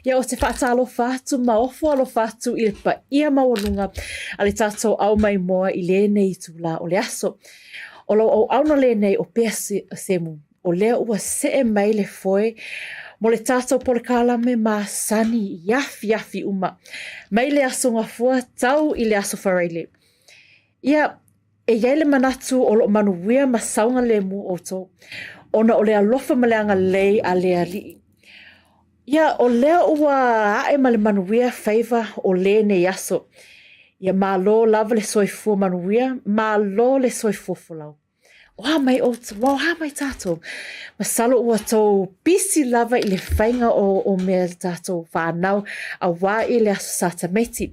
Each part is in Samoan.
Ia, ou te faatalofa atu ma ofo alofa atu i le paia maualuga a le tatou au maimoa i lenei itulā o le aso. O lou auauna lenei o Pea Semu, o lea ua see mai le foe mo le tatou polokalame masani i afiafi uma, mai le Aso Gafua tau i le Aso Faraile. Ia, e i ai le manatu o lo o manuia ma saogalemu outou, ona o le alofa ma le agalelei a le Alii. Ia, o lea ua ae ma le manuia faiva o lenei aso. Ia malo lava le soifua manuia, malo le soifua folau. O a mai outou, o a mai tatou? Masalo ua tou pisi lava i le faiga o, o mea tatou whānau auā i le aso Sa tamaiti.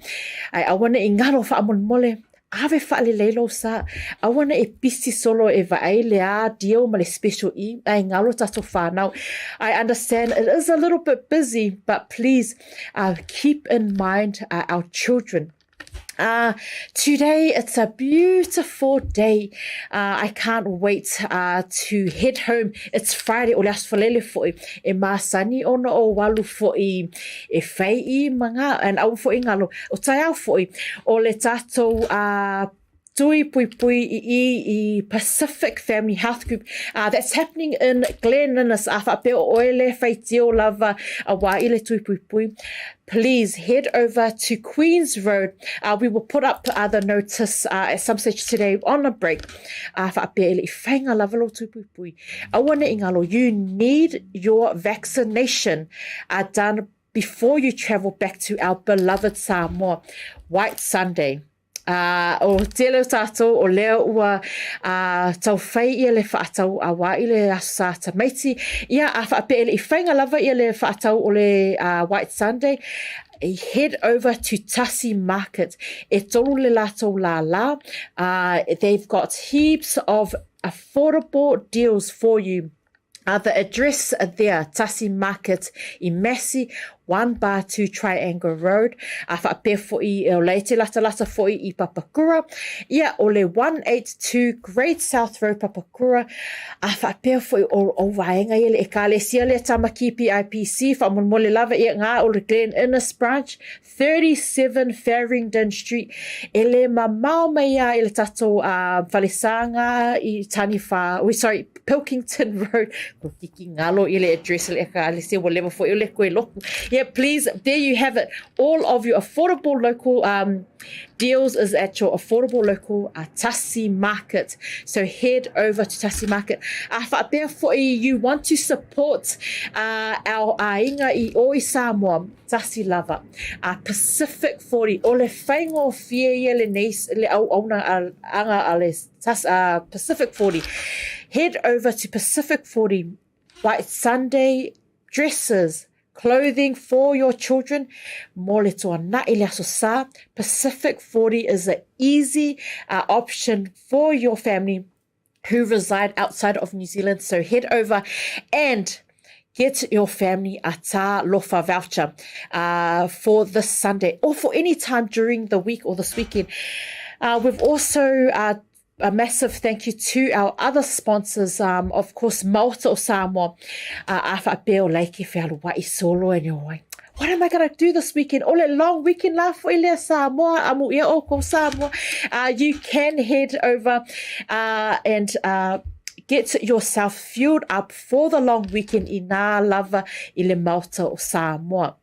Ae aua ne i ngaro faamolemole, ave faalelei lou sa. Aua ne i pisi solo e vaai le a deal ma le special E, ae ngaro tatou whānau. I understand it is a little bit busy, but please uh, keep in mind uh, our children. Uh, today it's a beautiful day. Uh, I can't wait uh, to head home. It's Friday, o le aso falele foi. E masani ona o walu foi e fai i manga, and au foi ngalo. O tai au foi, o le tatou uh, tui pui pui i i i Pacific Family Health Group. Uh, that's happening in Glen Innes. A whaapea o oe le whaitio lava a wā i le tui pui pui. Please head over to Queen's Road. Uh, we will put up uh, the notice uh, at some stage today on a break. Uh, whaapea e le i whainga lava lo tui pui pui. Aua ne i ngalo, you need your vaccination uh, done before you travel back to our beloved Samoa. White Sunday. Ā, o tele o tātou, o lea ua ā, tau whai ia le whaatau a wā i le aso sā tamaiti, ia a whaapea i whainga lava ia le whaatau o le uh, White Sunday, head over to Tasi Market. E tolu le lātou lālā. Uh, they've got heaps of affordable deals for you. Uh, the address there, Tasi Market i Massey, 1 bar 2 Triangle Road, a whaapea fo'i e o leite latalata fo'i i Papakura, ia o le 182 Great South Road Papakura, a whaapea fo'i o, o waenga ia le ekalesia le Tamaki PIPC, whamolemole lava ia ngā o le Glen Innes Branch, 37 Farringdon Street, e le mamao mai a i le tatou uh, falesāga i Taniwha, oh, sorry, Pilkington Road, ko kiki ngalo i le address le ka le se whatever foi o le koe loku. Yeah, please, there you have it. All of your affordable local um, deals is at your affordable local uh, Tasi Market. So head over to Tasi Market. A whaapea foi, you want to support uh, our āinga i o i Samoa. Tasi lava. A Pacific 40, o le whaingofie ia le nei, le auauna anga a le tas, uh, Pacific 40. Head over to Pacific 40 White Sunday dresses, clothing for your children. Mo le tuana'i le aso sā. Pacific 40 is an easy uh, option for your family who reside outside of New Zealand. So head over and get your family a Tā Lofa voucher uh, for this Sunday or for any time during the week or this weekend. Uh, we've also uh, a massive thank you to our other sponsors, um, of course, Maota o Samoa, uh, a whaapea o laike whealuai solo and you're like, what am I going to do this weekend? O le long weekend la foi lea Samoa, amu ia o ko Samoa. Uh, you can head over uh, and uh, get yourself fueled up for the long weekend i nā lava i le Maota o Samoa.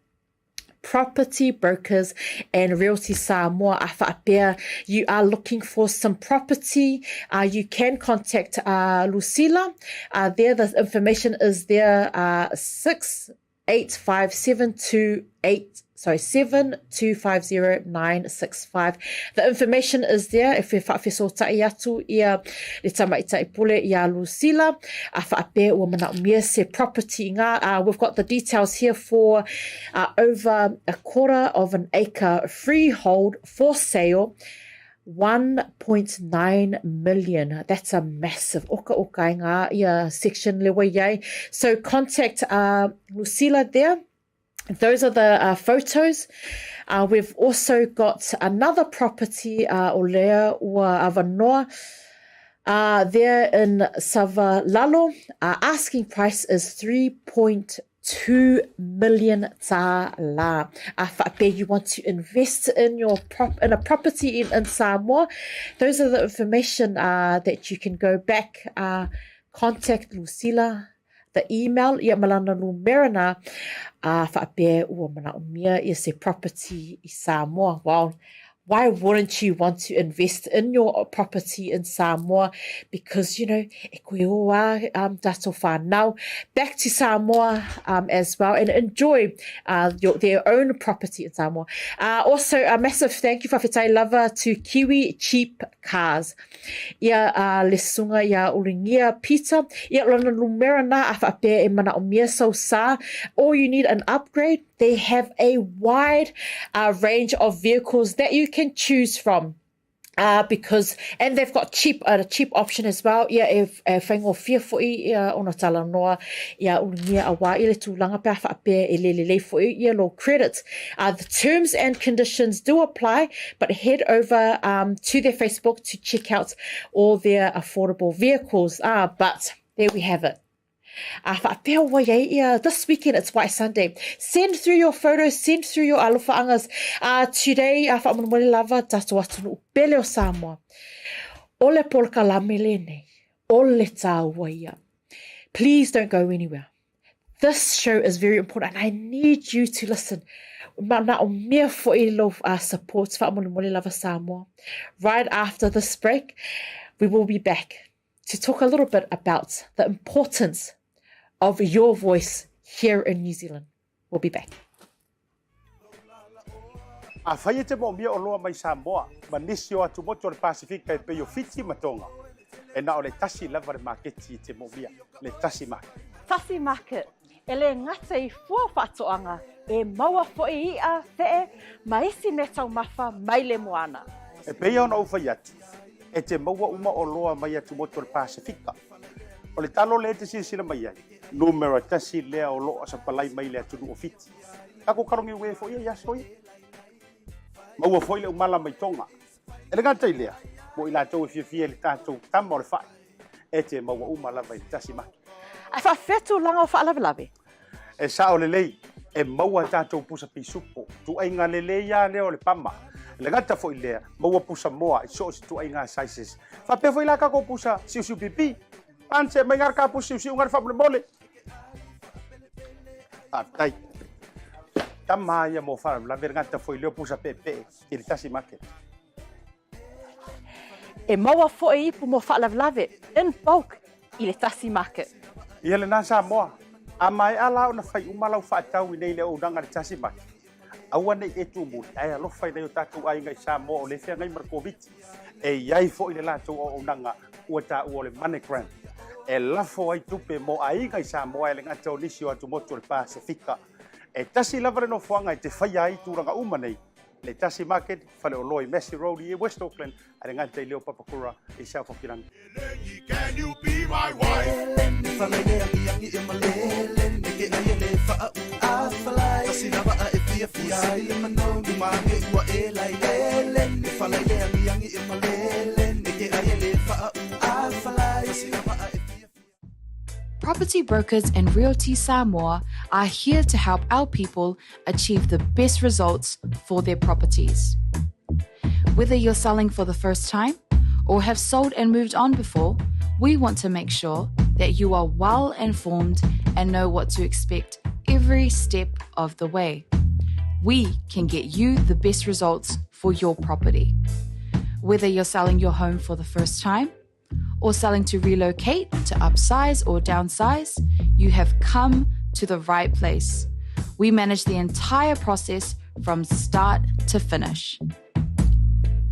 Property Brokers and Realty Samoa a whaapea you are looking for some property, uh, you can contact uh, Lucila. Uh, there, the information is there, uh, 6 85728 sorry 7250965 the information is there if e whaafesotai atu ia le tamaitai pule ia Lucila a whaapea ua manaomia se property ngā uh, we've got the details here for uh, over a quarter of an acre freehold for sale 1.9 million. That's a massive oka oka i ngā ia section le wai ai. So contact uh, Lucila there. Those are the uh, photos. Uh, we've also got another property uh, o lea ua awanoa. Uh, there in Savalalo, uh, asking price is 3.2 2 million tālā. A faapea you want to invest in your prop in a property in, in Samoa, those are the information uh, that you can go back uh, contact Lucila the email ia ma lana numera na a faapea ua manaomia ia se property i Samoa. Well, why wouldn't you want to invest in your property in Samoa? Because, you know, e koe o a um, tātou whānau back to Samoa um, as well and enjoy uh, your, their own property in Samoa. Uh, also, a massive thank you, whawhetai lava, to Kiwi Cheap Cars. Ia a le susuga ia Ulugia Peter, ia lona numera na a faapea e manaomia sou sa, or you need an upgrade, they have a wide uh, range of vehicles that you can choose from. Uh, because and they've got cheap uh, a cheap option as well ia e, e whaingofie fo'i ia ona talanoa ia ulugia a wā i le tulaga pe a faapea e le lelei fo'i ia lo credit uh, the terms and conditions do apply but head over um, to their Facebook to check out all their affordable vehicles. Ah, but there we have it. A whaapea wai ai ia, this weekend it's White Sunday. Send through your photos, send through your alofaangas. Uh, today, a whaamonemone lava, tatou atunuu pele o Samoa. O le polokalame lenei, o le tāua ia. Please don't go anywhere. This show is very important and I need you to listen. Manaomia fo'i lou uh, support whaamolemole lava Samoa. Right after this break, we will be back to talk a little bit about the importance of your voice here in New Zealand. We'll be back. Afai e te moomia oloa mai Samoa ma nisi o atumotu o le Pasifika e pei o Fiti ma Tonga, e na o le tasi lava le maketi e te moomia, le Tasi Market. Tasi Market, e le gata i fua faatoaga, e maua foi i'a, fe'e, ma isi mea taumafa mai le moana. E pei ona ou fai atu, e te maua uma oloa mai atumotu o le Pasifika. O le talo lea e te silasila mai ai, numera tasi lea o loo sapalai mai le atunuu o Fiti. Takou kalogi uē foi ia i aso ia. Maua foi le umala mai Tonga. E le gata i lea, mo i latou e fiafia i le tatou tama o le fai, e te maua uma lava i le tasi maki. Ae faafefea tulaga o faalavelave? E sao lelei, e maua tatou pusa pisupo, tuaiga lelei a lea o le pama. E le gata foi lea, maua pusa moa i so o se tuaiga sizes. Faapea foi la takou pusa siusiu pipi. Panse mai ngā ka pusa siusiu ngā faamolemole. Faafetai. Tama ia mo faalavelave le gata foi lea o pusa peepee i le tasi market. E maua foi ipu mo faalavelave in bulk i le tasi market. Ia lena Samoa, a maea la ona fai uma lau faatau i nei le auaunaga a le tasi market, aua nei e tumuli ae alofa i nai o tatou aiga i Samoa o le feagai ma le Koviti. E i ai foi le latou auaunaga ua taua o le MoneyGram e lafo ai tupe mo aiga i Samoa e le gata o nisi o atumotu o le Pasefika. E tasi lava le nofoaga e te faia ai tulaga uma nei, le Tasi Market, Faleoloa i Massey Road i West Auckland, a le gata i Leo Papakura i South Hokirangi. Property brokers and Realty Samoa are here to help our people achieve the best results for their properties. Whether you're selling for the first time or have sold and moved on before, we want to make sure that you are well informed and know what to expect every step of the way. We can get you the best results for your property. Whether you're selling your home for the first time or selling to relocate, to upsize or downsize, you have come to the right place. We manage the entire process from start to finish.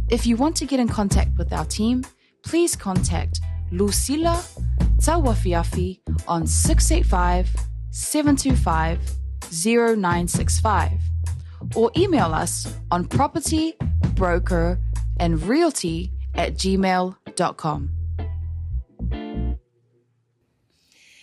If you want to get in contact with our team, please contact Lucilla Tawafiafi on 685 725 0965 or email us on propertybroker and realty at gmail.com.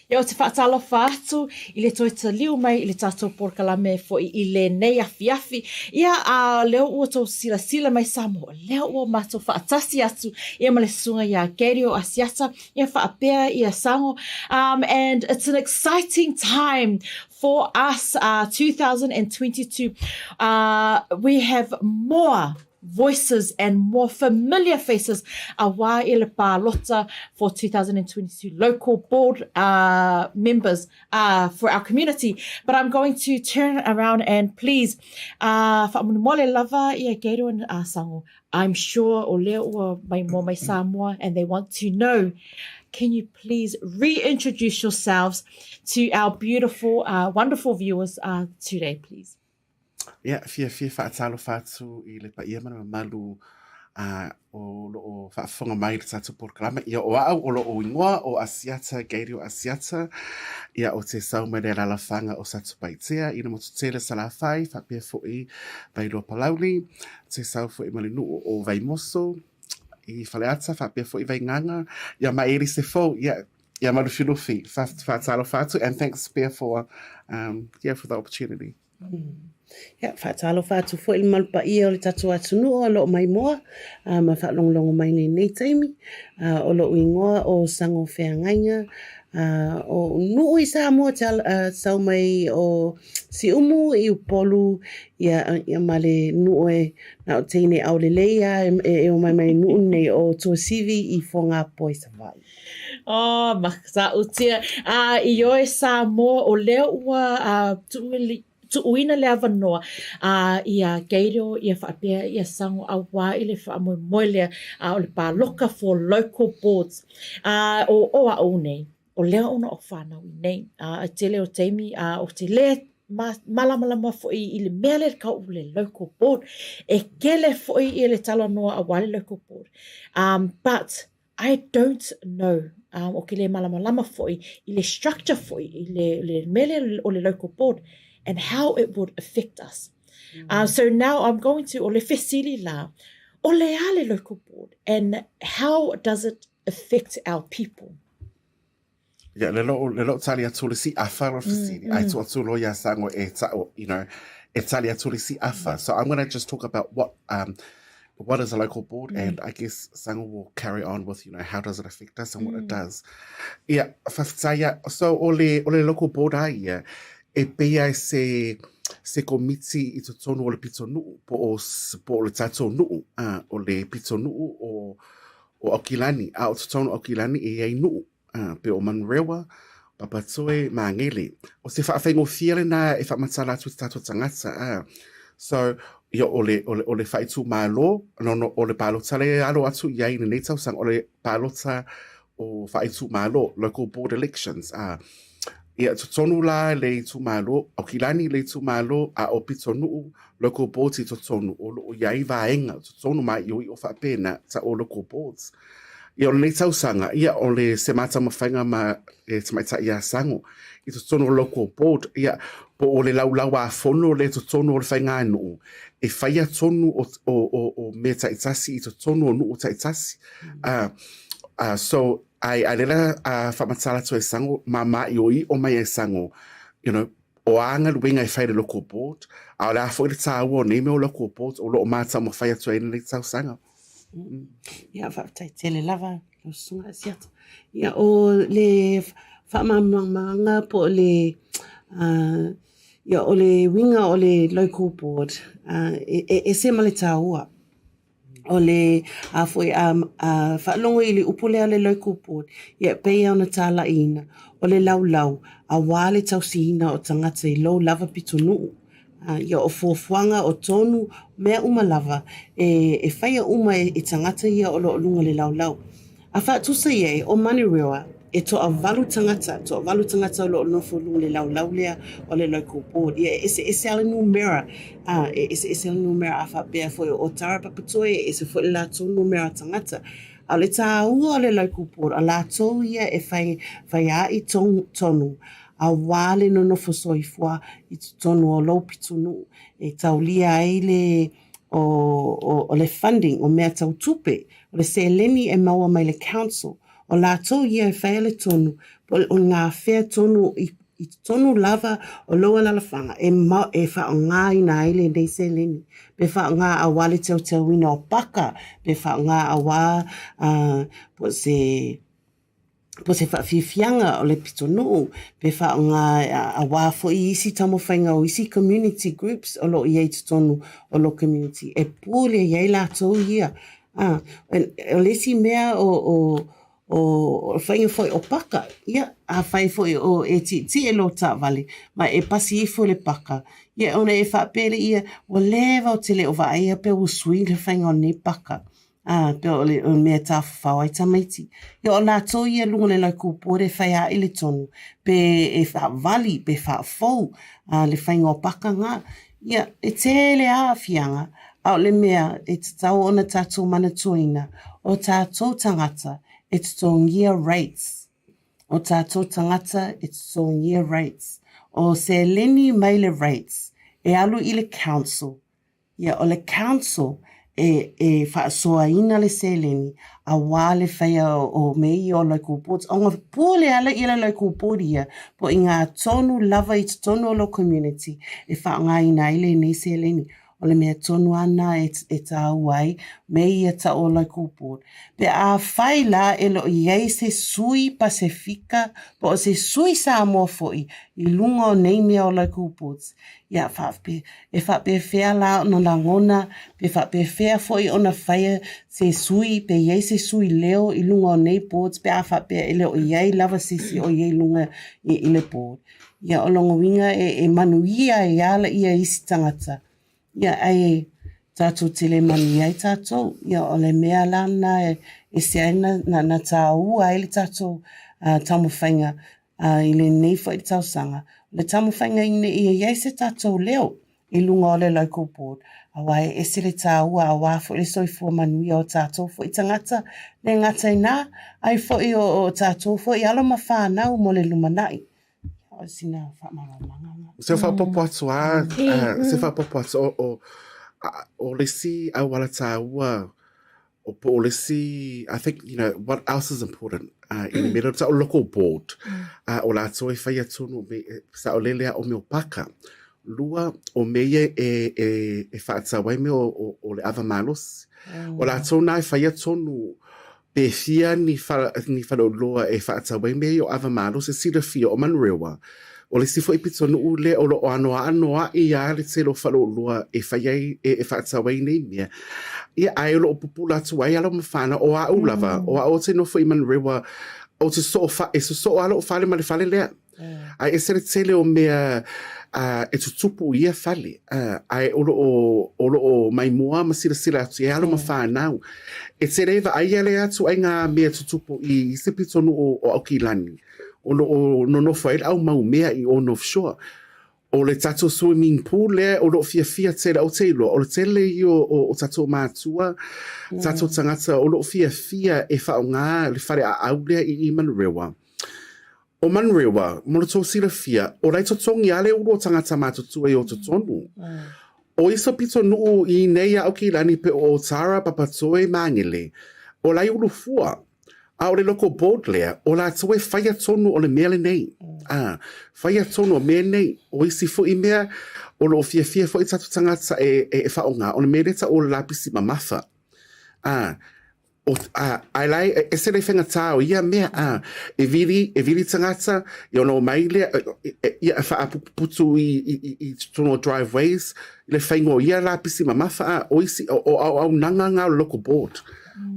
Ia, ou te faatalofa atu i le toe taliu mai i le tatou polokalame foi i lenei afiafi. Ia, a o lea ua tou silasila mai Samoa, o lea ua matou faatasi atu ia ma le susuga ia Gario Asiata, ia faapea ia Sago. And it's an exciting time for us, 2022. We have more voices and more familiar faces auā i le pālota for 2022 local board uh, members uh, for our community. But I'm going to turn around and please uh, whaamolemole lava ia Gato and uh, Sango. I'm sure o lea ua mai moa mai Samoa and they want to know can you please reintroduce yourselves to our beautiful, uh, wonderful viewers uh, today, please? Ia, fiafia faatalofa atu i le paia ma le mamalu uh, o loo faafofoga mai i le tatou polokalame. Ia, o au o loo ingoa o Asiata, Gario Asiata. Ia, o te sau mai le alalafaga o Satupaitea i le motu tele Salafai, faapea foi Vailoa Palauli, te sau foi ma le nuu o Vaimoso i Faleata, faapea foi Vaigaga. Ia, ma Elise fou, ia, ia Malufilufi, faatalofa atu, and thanks Pia for, um, yeah, for the opportunity. Ia, faatalofa atu foi i le mamalu paia o le tatou atunuu o lo o maimoa ma faalogologo mai i lenei taimi. O lou igoa o Sago Feagaiga, o nuu i Samoa te sau mai o Siumu i Upolu ia, ia ma le nuu e na o teine aolelei a e o mai mai nuu nei o Tuasivi i Fogapoe Savaii. Oh, matautia. A i oe Samoa, o lea ua uh, tuuina le avanoa a ia Gato ia faapea ia Sango auā i le faamoemoe lea a o le pāloka for local boards. A o o a'u nei, o lea ona o whanau i nei. A e tele o taimi a o te le ma, malamalama foi i le mea lea ka u le local board. E kele foi i le talanoa auā le local board. Um, but I don't know um, o ke le malamalama foi i le structure foi i le, le mele o le local board and how it would affect us. So now I'm going to, o le fesili la, o le a le local board and how does it affect our people? Yeah, le loo, le loo tali atu le si afa lo fesili. Ai tu atu lo ia sango e ta, you know, e tali atu le si afa. So I'm going to just talk about what um what is a local board mm. and I guess Sango will carry on with, you know, how does it affect us and what mm. it does. Yeah, whawhitaia, so o le, o le local board a ia, e pei ai se, se komiti i totonu o le pito nuu, po o, po o le tātou nuu, uh, o le pito nuu o, o Aukilani, a o totonu o Aukilani e iai nuu, a, pe o Manurewa, Papatoe, Māngere. O se whaafaingofie lenā e whaamatala atu i te tātou tangata, a. So, ia, o le, o le, o le whaitūmālo, no, no, o le pālota le alo atu i ai i lenei tausaga, o le pālota o whaitūmālo, local board elections, a. Ia, totonu la le itumalo, Aukilani le itumalo, a o Pitonuu, local boards i totonu, o loo iai vaega, totonu ma i o i o faapena, ta o local boards. Ia, o lenei tausaga, ia, o le se matamafaiga ma le tamaitai ia Sango, i totonu o local board, ia, po o le laulau a fono le totonu o le faigānuu, e whaia tonu o, o, o, o mea taitasi i totonu o nuu taitasi. Uh, uh, so, Ai, ai lela a whamatala atu e Sango, ma ma i o i o mai e Sango, you know, o a galuega e fai le local board, a o le a foi le tāua o nei mea o local boards, o lo o mātau ma whai atu ai lenei tausaga. Mm. Ia, faafetai tele lava, lau susuga Asiata. Ia, o le whaamāmāmāga po o le, uh, ia, o le winga o le local board, uh, e, e, e se ma le tāua. O le a foi a, a faalogo i le upu lea o le local board, ia e pei ona talaiina, o le laulau, auā le tausiina o tagata i lou lava pitonuu. A, ia o fuafuaga, o tonu, mea uma lava, e, e whaia uma e, e tagata ia o lo o luga le laulau. A faatusa i ai, o Manurewa, e toavalu tagata, toavalu tagata o lo o nofo i luga o le laulau lea o le Local Board. Ia, e eseese lava le numera, a, e eseese le numera a faapea foi o Otara Papatoe, e ese foi le latou numera tagata. A o le tāua o le Local Board, o latou ia e whai, whai a'i tonu, auā le nonofo soifua i totonu o lou pitonuu, e taulia ai le, o, o, o le funding, o mea tau tupe, o le seleni e maua mai le council. O latou ia e faia le tonu, po o ngā whea tonu i i totonu lava o lou alalafaga e e faaaogaina ai lenei seleni, pe faaaoga auā le teuteuina o paka, pe faaaoga auā po o se po o se faafiafiaga o le pitonuu, pe faaaoga auā foi isi taumafaiga o isi community groups o lo o i ai i totonu o lou community e pule i ai latou ia. O le isi mea o o o faiga foi o paka, ia, afai foi o e tietie lou taavale ma e pasi ifo i le paka, ia ona e faapea lea, ua leva ou te le o vaaia pe ua sui le faiga o lenei paka. Ā, pei o le mea e tafafao ai tamaiti. Ia o latou ia i luga o le local board e fai aʻe le tonu, pe e faavali, pe faafou le faiga o paka na. Ia, e tele lava aafiaga, a o le mea e tatau ona tatou manatuaina, o tatou tagata e totogia rates. O tatou tagata e totogia rates. O seleni mai le rates e alu i le council, Ia, o le council e, e faasoaina le seleni auā le faia o mea ia o local boards. Ona pule lava lea i le local board ia, po i ngā tonu lava i totonu o lou community e faaaogaina ai lenei seleni. O le mea tonu lava lena e, e tāua ai mea ia tau o local board. Pe afai la e le o i ai se sui Pasefika po o se sui Samoa foi i luga o nei mea o local boards, ia faapea, E faapefea la ona lagona, pe faapefea foi ona faia se sui, pe i ai se sui leo i luga o nei boards pe a faapea e le o i ai lava se isi o i ai i luga i, i le board. Ia, o lona uiga e, e manuia ai ala ia isi tagata. Ia, ae tatou te le manuia ai tatou. Ia, o le mea la lena e ese ai na, na, na tāua ai le tatou uh, taumafaiga Ā, i lenei foi tausaga, o le taumafaiga ina ia i ai se tatou leo i luga o le Local Board, aua e ese le tāua auā foi le soifua manuia o tatou foi tagata, le gata inā, ai foi o, o tatou foi alo ma whānau mo le lumanai. O sina whaamalamalanga nga. Se whapopo atu a, se whapopo atu o, o, o le isi auala tāua o po o le isi, I think, you know, what else is important uh, i le mea o local board, uh, o lātou e whai atu me, sa o lele a o mea o paka. Lua, o mea ia e, e, e whaatau ai mea o, o, o le ava malosi. O lātou nā e whai atu pe fia ni, wha, ni wharauloa e whaatau ai mea i o ava malosi, silafia o Manurewa. O le isi foi pitonuu lea o lo o anoanoaʻi a le tele o faleoloa e fai ai, e, e faatau ai nei mea. Ia, ae o lo o pupula atu ai alo ma whānau, o a'u lava, o a'u o te nofo i Manurewa, o te soo fa, e sosoo a lou fale ma le fale lea. Ae ese le tele o mea uh, e tutupu i ia fale, uh, ae o lo o, o lo o maimoa ma silasila atu i alo ma whānau. E tele e vaaia lea atu ai ngā mea tutupu i se pitonuu o Aukilani. O lo o nonofo ai le au mau mea i o North Shore. O le tatou swimming pool lea o lo o fiafia tele, ou te iloa, o le tele ia o, o tatou mātua, tatou tagata o lo o fiafia e faaaoga le fale aau lea i i Manurewa. O Manurewa, mo le tou silafia, o la e totogi lava le ulu o tagata matutua i o totonu. O iso pitonuu i nei Aukilani pe o Otara, Papatoe, Māngere, o la e ulufua. A o le local board lea, o latou e whaia tonu o le mea lenei. A, whaia tonu o mea nei, o isi foi mea, o lo o fiafia foi tatou tagata e, e, e whaonga, o le mea lea o le lapisi mamafa. A, o, a, ai lai, e, ese le whengatā o ia mea, a, e vili, e vili tagata, i ona o mai lea, e, e, ia e whaapuputu i, i, i, i totonu o driveways, i le whainga o ia lapisi mamafa, a, o isi, o, o, o, au nanga ngā o le local board.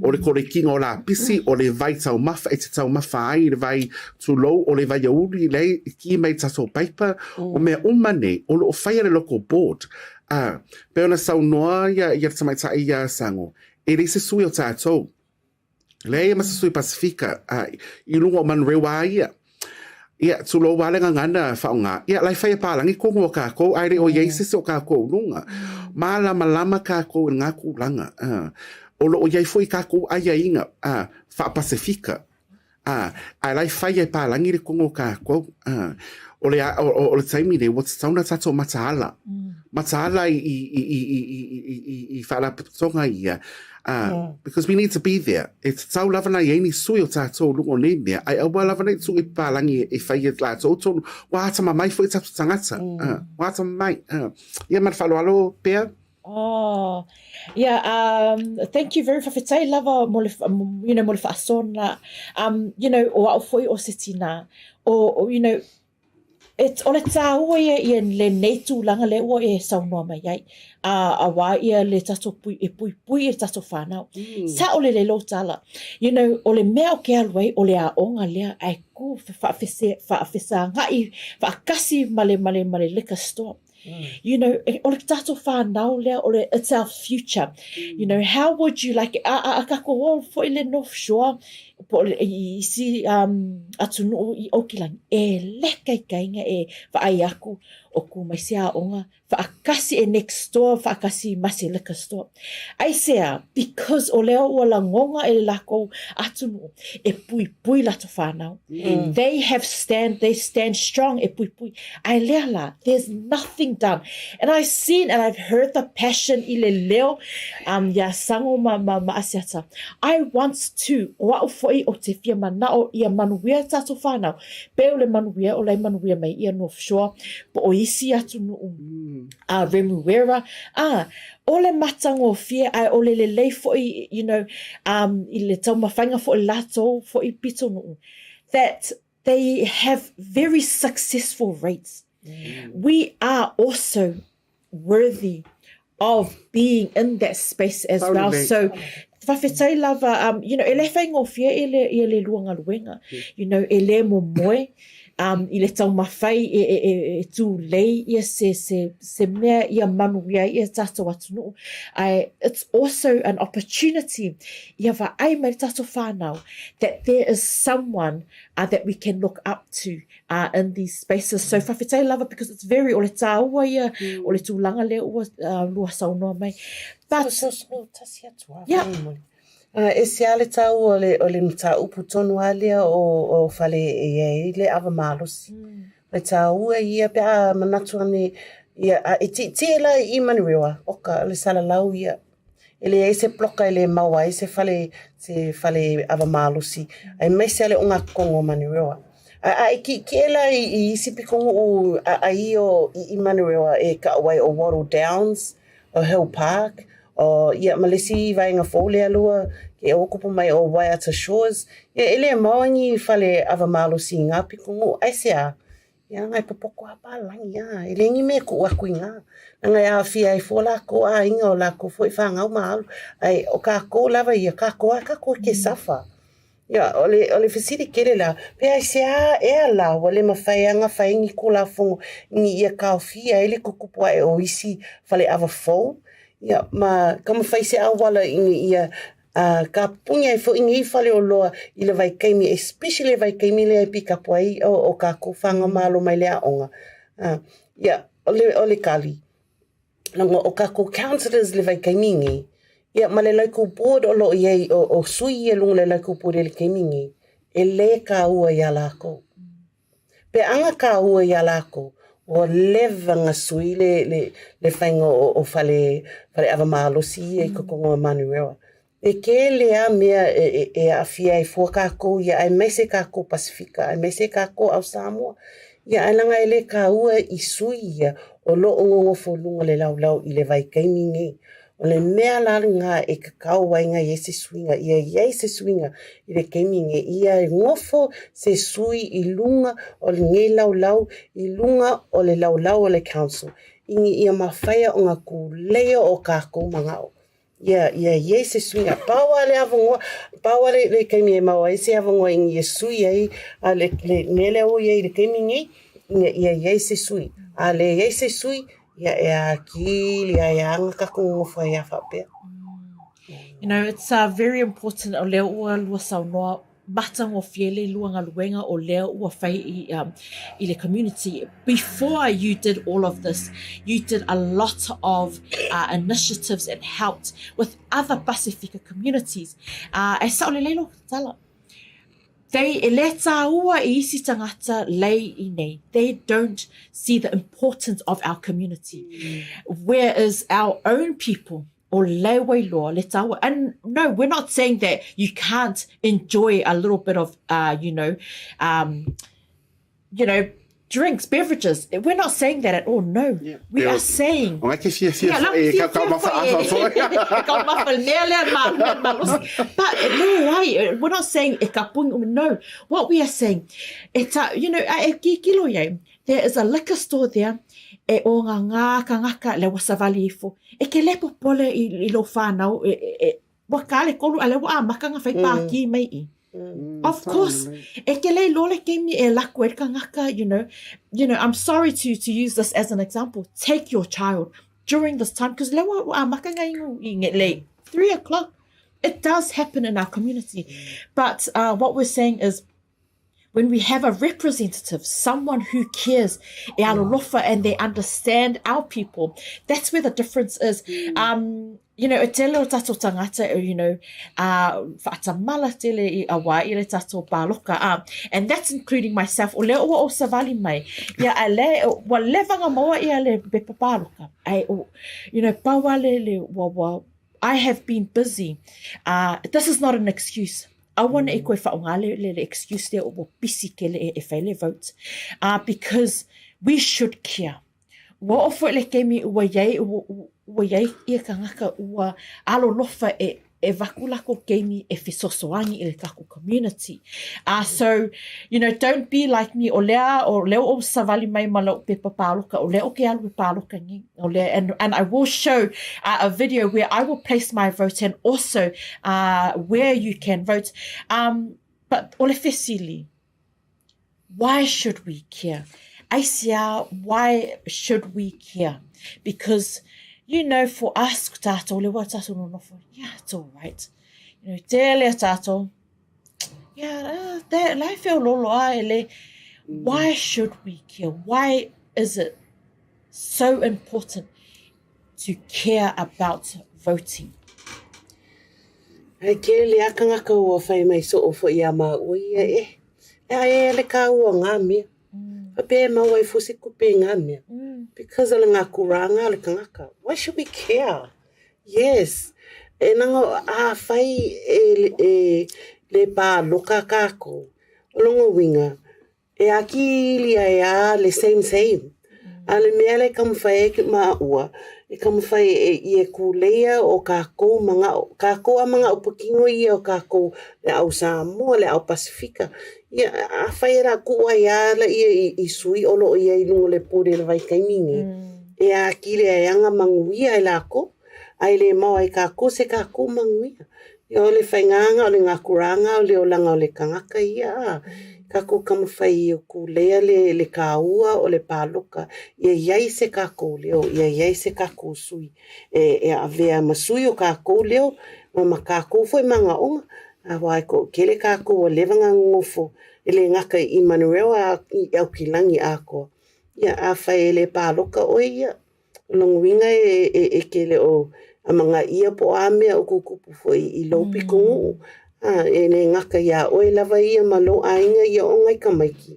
O le korekiga o lapisi, o le vai taumafa e te taumafa ai i le vai tulou, o le vaiauli lea i ki mai tatou paipa, o mea uma nei, o lo o faia le local board. A, pei ona saunoa ia, ia le tamaitai ia Sango, e leai se sui o tatou. Leai ma se sui Pasifika, a, i luga o Manurewa a ia. Ia, tulou lava le gagana whaonga. Ia, lai whai e pālangi ko ngō kākou, ai le o iei se se o kākou lunga. Mālamalama kākou i ngā kūlanga. O lo o iai foi kākou aiaiga, whaapasifika. Ā, ae la e fai e pālagi le kogo o kākou. Ā, o le, o, o, o le taimi nei, ua tatau ona tātou mataala. Mataala i, i, i, i, i, i, i, i, i faalapotopotoga ia. Ā, because we need to be there. E tatau lava na i ai ni sui o tātou o luga o nei mea, ae aua lava nei tuu i pālagi e fai e lātou tonu. Ua atamamai foi tātou tagata. Ā, ua atamamai. Ā, ia ma le faaaloalo pea. Oh, yeah, thank you very, faafetai lava mo le, you know, mo le faasoa you know, o au foi o se tinā, o, you know, it's, o le tāua ia ia lenei tulaga lea ua e saunoa mai ai, auā ia le tatou pui, e puipui i le tatou whānau. Sao lelei lou tala, you know, o le mea o ke alu ai, o le aoga lea, ae kū faafesagai, faakasi ma le, ma le, ma le liquor store. You know, o le tatou whānau lea, o le, it's our future. You know, how would you like, a, a, a kākou o foi le North Shore, po o le, i isi um, atunuu i Aukilani, e le kaikainga e vaai aku o kū mai se aoga, whaakasi e next door, whaakasi ma se liquor store. Aisea, because o lea ua lagonga e le lākou atunuu, e puipui latou whānau. They have stand, they stand strong e puipui. Ae lea la, there's nothing done. And I've seen and I've heard the passion i le leo um, iā Sango ma, ma, ma Asiata. I want to, o au foi o te fia mana'o ia manuia tātou whānau. Pe o le manuia, o la e manuia mai ia North Shore, po o isi atunuu, a Remuera, a, o le matagofie ae o le lelei foi, you know, um, i le taumafaiga foi latou foi pitonuu, that they have very successful rates. We are also worthy of being in that space as well. So, faafetai lava, um, you know, e le faigofie i le, i le lua galuega. You know, e le momoe um, i le taumafai e, e, e, e tūlei ia se, se, se mea ia manuia ai ia tātou atunuu. Ae, it's also an opportunity ia vaai mai le tātou whānau that there is someone uh, that we can look up to uh, in these spaces. So faafetai lava because it's very, o le tāua ia, o le tūlanga lea ua uh, lua saunoa mai. But, so, so, so, tasi atu a, yeah. E ese lava le taua o le, o le mataupu tonu lava lea o, o fale e i ai le ava malosi. O le taua ia pe a manatu ane, ia, a e tietie la i Manurewa, oka, o le salalau ia. E leai se ploka e le maua ai se fale, se fale ava malosi, aemaise lava le ogatotonu o Manurewa. A, a e kiekie la i, i isi pitonuu a, a i o i, i Manurewa e kau ai o Wattle Downs, o Hill Park, o ia ma le isi vaega fou lea lua ke ua kupu mai o Waiata Shores, ia e le maua ni fale ava malosi i ngā pitonuu, aisea? Ia ngai popoko a pālagi a, e le ni mea kuʻu aku i ngā. Ngai aafia ai fua lākou āiga o lākou foi whāngau ma alu, ai o kākou lava ia, kākou a kākou ke suffer. Ia, o le, o le fesili tele la, pe aisea ea la ua le mafai a nga fai ni kulafono ni ia kaofia ai le kukupu aʻe o isi faleʻawa fou, ia, ma ka mafai se auala ina ia a ka puni ai foʻi nei faleoloa i le vaikaimi, especially le vaikaimi lea e pikapu ai o, o kākou whānau malo mai le aoga. A, ia, o le, o le kali, Leaga o kākou councillors le vaikaimi nei, ia ma le local board o lo o i ai, o, o sui ia luga o le local board i le taimi nei, e lē kāua iā lākou. Pe aga kāua iā lākou, ua leva na sui le, le, le faiga o, o fale, fale ava malosi ia i totonu o Manurewa. E kele a mea e, e, e aafia ai fua kākou ia, aemaise kākou Pasifika, aemaise kākou au Samoa. Ia, ae leaga e le kāua i sui ia o lo o nonofo luga le laulau i le vaikaimi nei. O le mea la lena e kakao ai na i ai se suiga, ia i ai se suiga i le taimi nei, ia nofo se sui i luga o lenei laulau, i luga o le laulau o le council, ina ia mafaia ona kuleia o kākou manaʻo. Ia, ia i ai se suiga. Pau lava le avanoa, pau lava le, le taimi e maua ai se avanoa ina ia sui ai a le, le mea lea ua i ai i le taimi nei, ina ia i ai se sui. A le i ai se sui, ia e akili ai lava na tatou nonofo ai lava faapea. You know, it's uh, very important o lea ua lua saunoa matagofie le lua galuega o lea ua fai i, um, i le community. Before you did all of this, you did a lot of uh, initiatives and helped with other Pasifika communities. Uh, e sao lelei lou tala. They, e le tāua i isi tangata lei i nei. They don't see the importance of our community. Whereas our own people, o lei wailoa, le tāua. And no, we're not saying that you can't enjoy a little bit of, uh, you know, um, you know, drinks, beverages. We're not saying that at all, no. Yeah. We are saying... O ngai ke fia fia yeah, e ka kau mafa afa foi. E kau mafa mea lea ma, mea malosi. But no, ai, we're not saying e ka pungi, no. What we are saying, e ta, you know, a e kikilo iai, there is a liquor store there, e o ngā ngā kangaka le wasavali ifo. E ke lepo pole i, i lo whānau, e, e, e Ua kale kolu ale ua amaka nga fai pākī mai i. Of course, e ke lei lole keimi e laku e ka ngaka, you know, you know, I'm sorry to, to use this as an example. Take your child during this time, because le ua amaka nga ingu i nge lei, 3 o'clock. It does happen in our community. But uh, what we're saying is, when we have a representative, someone who cares, e alolofa, and they understand our people, that's where the difference is. Mm. Um, you know, e tele o tato tangata, you know, uh, whaatamala tele i a wā i le tato pāloka, uh, and that's including myself, o leo ua o savali mai, ia a le, ua leva ngā maua ia le pepa pāloka, ai, o, you know, pau ale le, ua, ua, I have been busy. Uh, this is not an excuse. Aua neʻi koe whaonga le, le, le excuse lea o ua pisi kele e, e fai le vote. Uh, because we should care. Ua oo foi le keimi ua iai, ua, ua iai ia kangaka ua alolofa e, e vaku lako keimi e fesoasoani i le kako community. Uh, so, you know, don't be like me, o lea, o lea o savali mai ma lau pepa pāloka, o lea o ke alu e pāloka ni, o lea, and, and I will show uh, a video where I will place my vote and also uh, where you can vote. Um, but o le fesili, why should we care? Aisia, why should we care? Because, you know, for us, ko tātou, le wā tātou no nofo, yeah, it's all right. You know, te lea tātou, yeah, uh, te, lai whio lolo a e le, why should we care? Why is it so important to care about voting? Ai ke le akangaka ua whai mai so o fo ia ma ua ia e. E ai e le ka ua ngā mea. Mm. Pe e mau ai fusi kupe ngā mea. Mm. Because o le ngā kuranga le kangaka. Why should we care? Yes. E nanga a whai e, e le pā loka kākou. O longo winga. E akili ai a le same same. A le mea le kamawhai e ki maua, e kamawhai e i e kūleia o kākou manga'o, kākou a manga'o pakingo ia o kākou le au Samoa, le au Pasifika. Ia, a whai e rā kū ai a la ia i, i sui o loo ia i lunga le pōre le vaikaimi nge. E akili ai anga manguia e lākou. A e le mao ai kākou se kākou manuia. Ia o le whaingānga, o le ngākurānga, o le olanga o le kangaka ia, a kākou ka mawhai i o kūlea le, le kāua o le pāloka, ia iai se kākou leo, ia iai se kākou sui, e, e awea ma sui o kākou leo, ma ma kākou foi mangaonga, a wā e ko kele kākou o lewa ngā ngofo, e le ngaka i Manurewa a i Aukilangi ākoa. Ia, a whai e le pāloka oe ia, O lona uiga e, e, e kele o a manga ia po a mea o kukupu foi i lou piko nguu, a e le ngaka iā oe lava ia ma lou aiga ia o ngai tamaiti.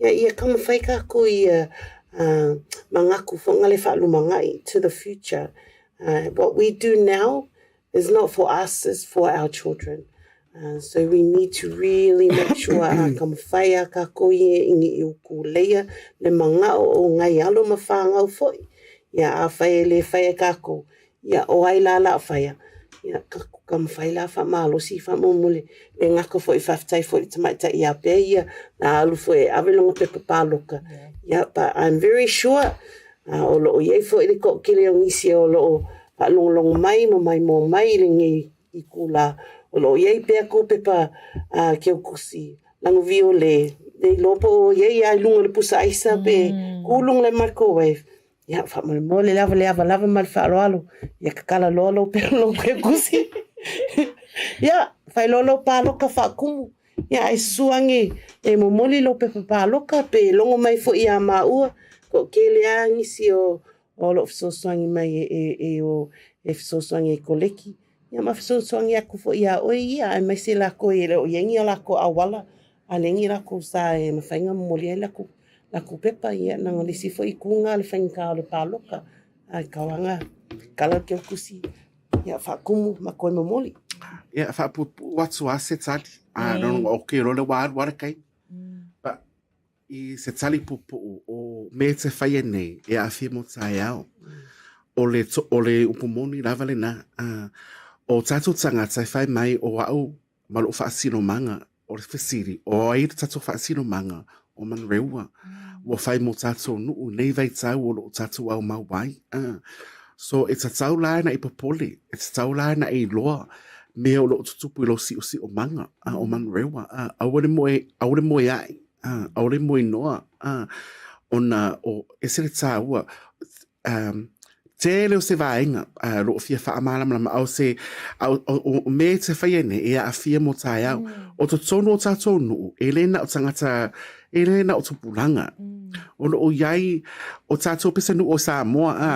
Ia, ia taumafai kākou ia a mangaku foʻi le faalumagai to the future. Uh, what we do now is not for us, it's for our children. Uh, so we need to really make sure a ka mawhai a ka ko i e ingi i uku leia le mangao o ngai alo ma whāngau foi. Ia a whai e le whai e kākou. Ia o ai la la whaia. Ia ka, ka mawhai la wha malosi wha mumule. Le ngaka foi whaftai foi te maita i a pē ia. Nā alu foi e ave longa pepa pāloka. Yeah. Ia, but I'm very sure uh, o loo iai foi le koʻokele o nisi o loo whaalongolongo mai ma mai moa mai i le ngei i kūlā. O loo iai pea kou pepa a keukusi langovio le le iloa po o iai a i luga o le pusa aisa pe kū luga le microwave. Ia, faamolemole lava le ava lava ma le faaaloalo, ia kakala loa lou pea lou keukusi. Ia, fai loa lou pāloka faakumu. Ia, ai susu ange e momoli lou pepa pāloka pe logo mai foi iā māua, toʻatele a nisi o O loo fesoasoani mai e, e, e o e fesoasoani e koleki. Ia ma fesoasoani aku foi iā oe ia, aemaise lākou e le o iai ni a lākou ʻauala. paleni lakou sa e mafai ona momoli ai lakou lakou pepa ia na le isi foi itu lena o le faigata o le paloka ae tau lava ona kala le tusi ia faatumu ma toe momoli. Ia faapuupuu atu lava se tali. A no okay loa le ua alu lava le taimi. But i se tali puupuu o mea e te faia nei e aafia mo taeao. O le, o le upu moni lava lena. O tatou tagata e fai mai o au ma lou faasinomaga, o le fesili, o ai le tatou faasinomaga o Manurewa? Ua fai mo tatou nuu i nei vaitau o loo tatou aumau ai. So e tatau la ona e popole, e tatau la ona e iloa mea o loo tutupu i lou si'osi'omaga o Manurewa. Aua le moe, aua le moe a'i, aua le moe noa, ona o ese le tāua. Um, tele o se vaega uh, lo o fia faamalamalama a o se a o, o, o mea e te whaia nei e aafia mo taeao. O totonu o tātou nuu, e le na o tangata, e le na o tupulaga. O lo o iai o tātou pese nuu o Samoa, a,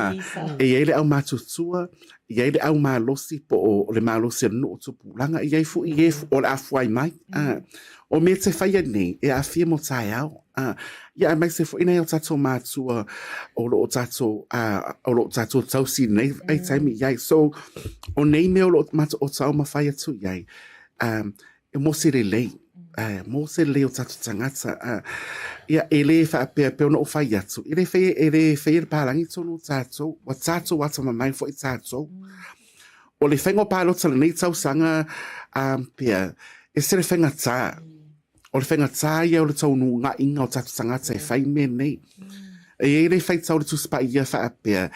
e iai le au matutua, e iai le au malosi po o, o le malosi o le nuu o tupulaga, e iai foi e o le a fuai mai. A, o mea te whaia nei e aafia mo taeao. A, ia aemaise foi nai o tātou mātua o lo o tātou, uh, o lo o tātou tausi nei ai taimi i ai. So, o nei mea o lo o mātou o taumawhai atu i ai, um, e mō se lelei, uh, mō se lelei o tātou tangata, uh, ia, e le whaapea pe ona o whai atu, e le whai, e le whai le pālangi tonu tātou, wa tātou atamamai foi tātou. O le whainga o pālota le nei tausaga, um, pea, e se le whainga tā, O le whaingatā ia o le taunuungainga o tatou tagata e whai mea nei. E iai le whaitau o le Tusi Paia whaapea,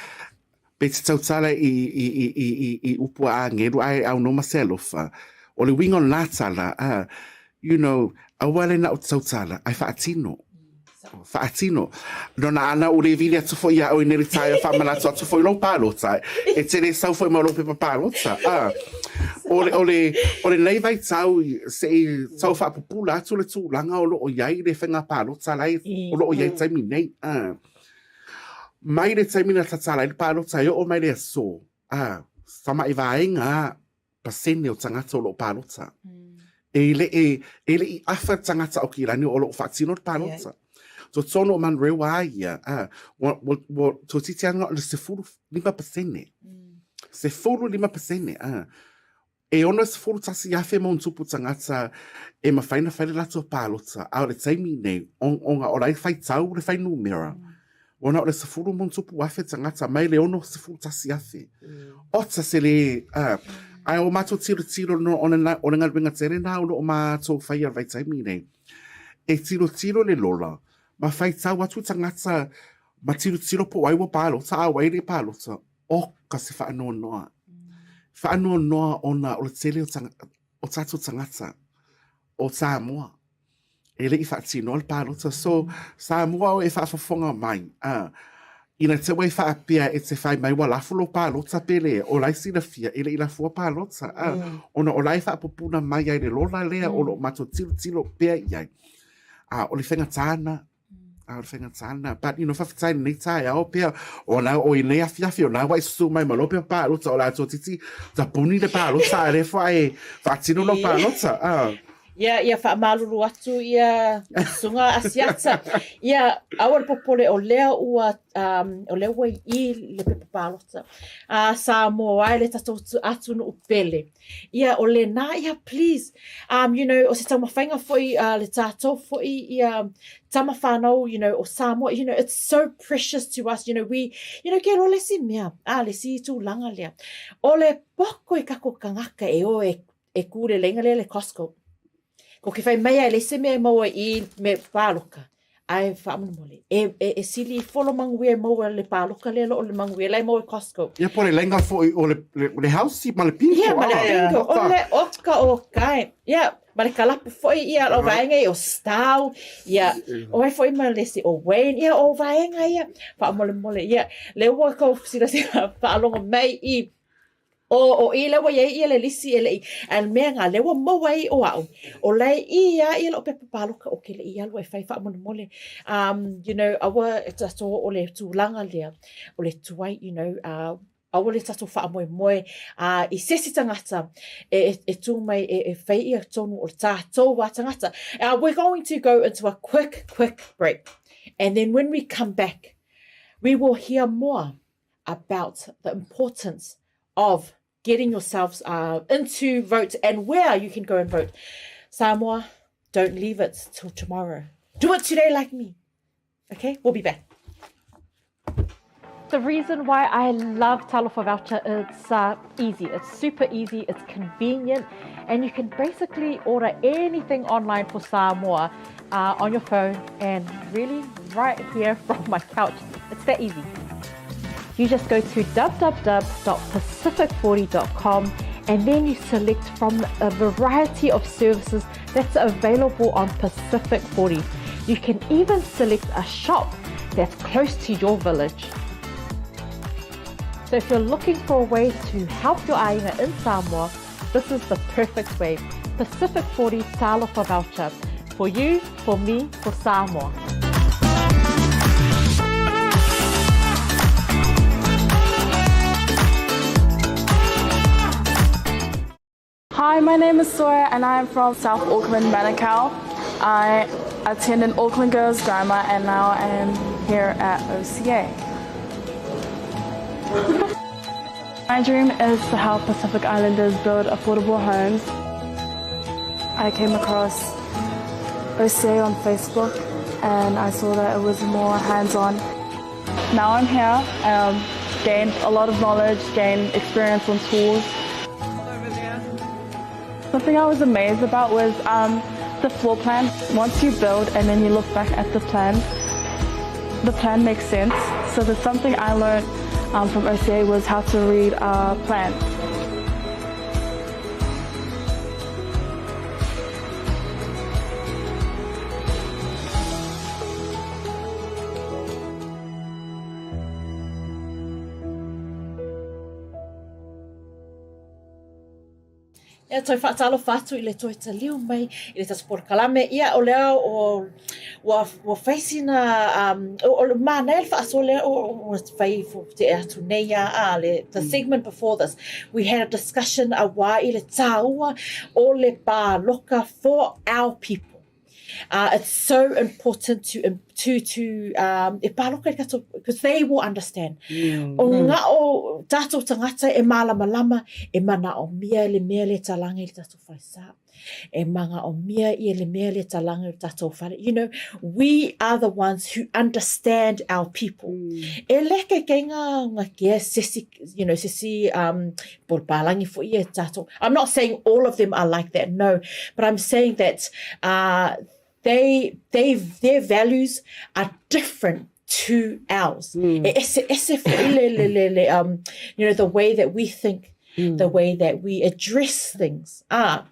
pe te tautala i, i, i, i, i, i upu a angelu ae au no ma se alofa. O le uiga o lena tala, ah, you know, aua le na o te tautala, ae whaatino. Whaatino. Nona ana o le vili atu foi ia oe nei le taeao whaamanatu atu foi lou palota. E tele sau foi ma lou pepa palota. Ah. O le, o le, o lenei vaitau se i tau whaapupula atu le tulaga o loo iai le whainga palota lai, o loo iai taimi nei. Ah. Mai le taimi na tatala ai le palota e oo mai le aso. Ah. Tama'i vaega a pasene o tagata o loo palota. E le e, e le i afa tagata o kilani o loo faatino le palota. Totonu o Manurewa a ia, a, ua, ua, ua toeitiiti lava na o le 15%. 15%, a. E 61,000 ma ona tupu tagata e mafai ona fai le latou palota, a o le taimi nei, ona o la e faitau le fuainumera, Ua na o le 10 ma ona tupu afe tagata mai le 61 afe. Ota se le, uh, ae o matou tilotilo no, o le, o le galuega tele na o lo o matou faia le vaitaimi nei. E tilotilo le lola, ma faitau atu tagata ma tilotilo po o ai ua palota a o ai le palota, oka se faanoanoa. Faanoanoa ona o le tele o, tanga, o tatou tagata o Samoa. E le i faatinoa le palota. So, Samoa o e faafofoga mai, a, ina te ua e faapea e te fai mai ua lafo lou palota pe le, o la e silafia e le i lafoa palota, a, ona o la e faapupuna mai ai le lola lea o lo o matou tilotilo pea i ai. A, o le faigata lena, a, o le faigata lena. But, you know, faafetai i lenei taeao pea, o la, o i lenei afiafi, o la ua e susu mai ma lou pepa palota, o le a toeitiiti tapuni le palota, a o lea foi e faatino lau palota, a. Ia, ia faamalulu atu ia susuga Asiata. Ia, aua le popole o lea ua, um, o lea ua i i le pepa palota. A Samoa ai le tatou atunuu pele. Ia, o lena, ia, please. Um, you know, o se taumafaiga foi uh, le tatou foi ia tama whanau, you know, o Samoa, you know, it's so precious to us, you know, we, you know, ke lo le si mea, a le si tulaga lea. O le poko i kako kangaka e o e e kūleleiga lea le Costco. Ko ke whai mai ai le se mea e maua i me pāloka. Ae faamolemole. E, e, e sili i folo manuia e maua le pāloka lea lo o le manuia la e maua i Costco. Ia po le lenga foi o le, le, le house ma le bingo. Ia, ma le bingo. O le oka o kai. Ia, ma le kalapu foi ia o vaega ia o Stau. Ia, o ai foi ma le isi o Wayne. Ia, o vaega ia. Faamolemole. Ia, le ua kou silasila faalogo mai i O, o i lea ua i ai ia le lisi e le i, a le mea nga lea ua maua ai o a'u, o la e i a ia lo'u pepa paloka o ke le i alu e fai faamolemole. Um, you know, aua e tatou o le tulaga lea, o le tuai, you know, uh, Aua le tatou faamoemoe uh, i sesi tangata e, e, e tū mai e, e whai ia tonu o le tātou wā tangata. Uh, we're going to go into a quick, quick break. And then when we come back, we will hear more about the importance of getting yourselves uh, into vote and where you can go and vote. Samoa, don't leave it till tomorrow. Do it today like me. Okay, we'll be back. The reason why I love Talofa Voucher, it's uh, easy. It's super easy, it's convenient, and you can basically order anything online for Samoa uh, on your phone and really right here from my couch. It's that easy. You just go to www.pacific40.com and then you select from a variety of services that's available on Pacific 40. You can even select a shop that's close to your village. So if you're looking for a way to help your aina in Samoa, this is the perfect way. Pacific 40 Talofa Voucher. For you, for me, for Samoa. Hi, my name is Sawyer and I am from South Auckland, Manukau. I attended Auckland Girls Grammar and now I am here at OCA. My dream is to help Pacific Islanders build affordable homes. I came across OCA on Facebook and I saw that it was more hands-on. Now I'm here, um, gained a lot of knowledge, gained experience on tools. Something I was amazed about was um, the floor plan. Once you build and then you look back at the plan, the plan makes sense. So there's something I learned um, from OCA was how to read a plan. Ia toe faatalofa atu i le toe taliu mai i le tatou polokalame. Ia o lea o ua ua fai sina um o le manaia le faasoa lea o ua fai tea atu nei a a le the segment before this we had a discussion auā i le tāua o le pāloka for our people. Uh, it's so important to to to um, e pāloka i kato, because they will understand. Mm. O mm. ngā o tātou tangata e mālamalama, e mana o mia le mea le talanga i le tātou whaisa. E manga o mia i le mea le talanga i le tātou whare. You know, we are the ones who understand our people. Mm. E leke kei ngā, ngā kea sesi, you know, sesi um, pālangi fo i e tātou. I'm not saying all of them are like that, no. But I'm saying that uh, they, they, their values are different to ours. Mm. E ese, ese fo i le, le, le, le, um, you know, the way that we think, mm. the way that we address things are,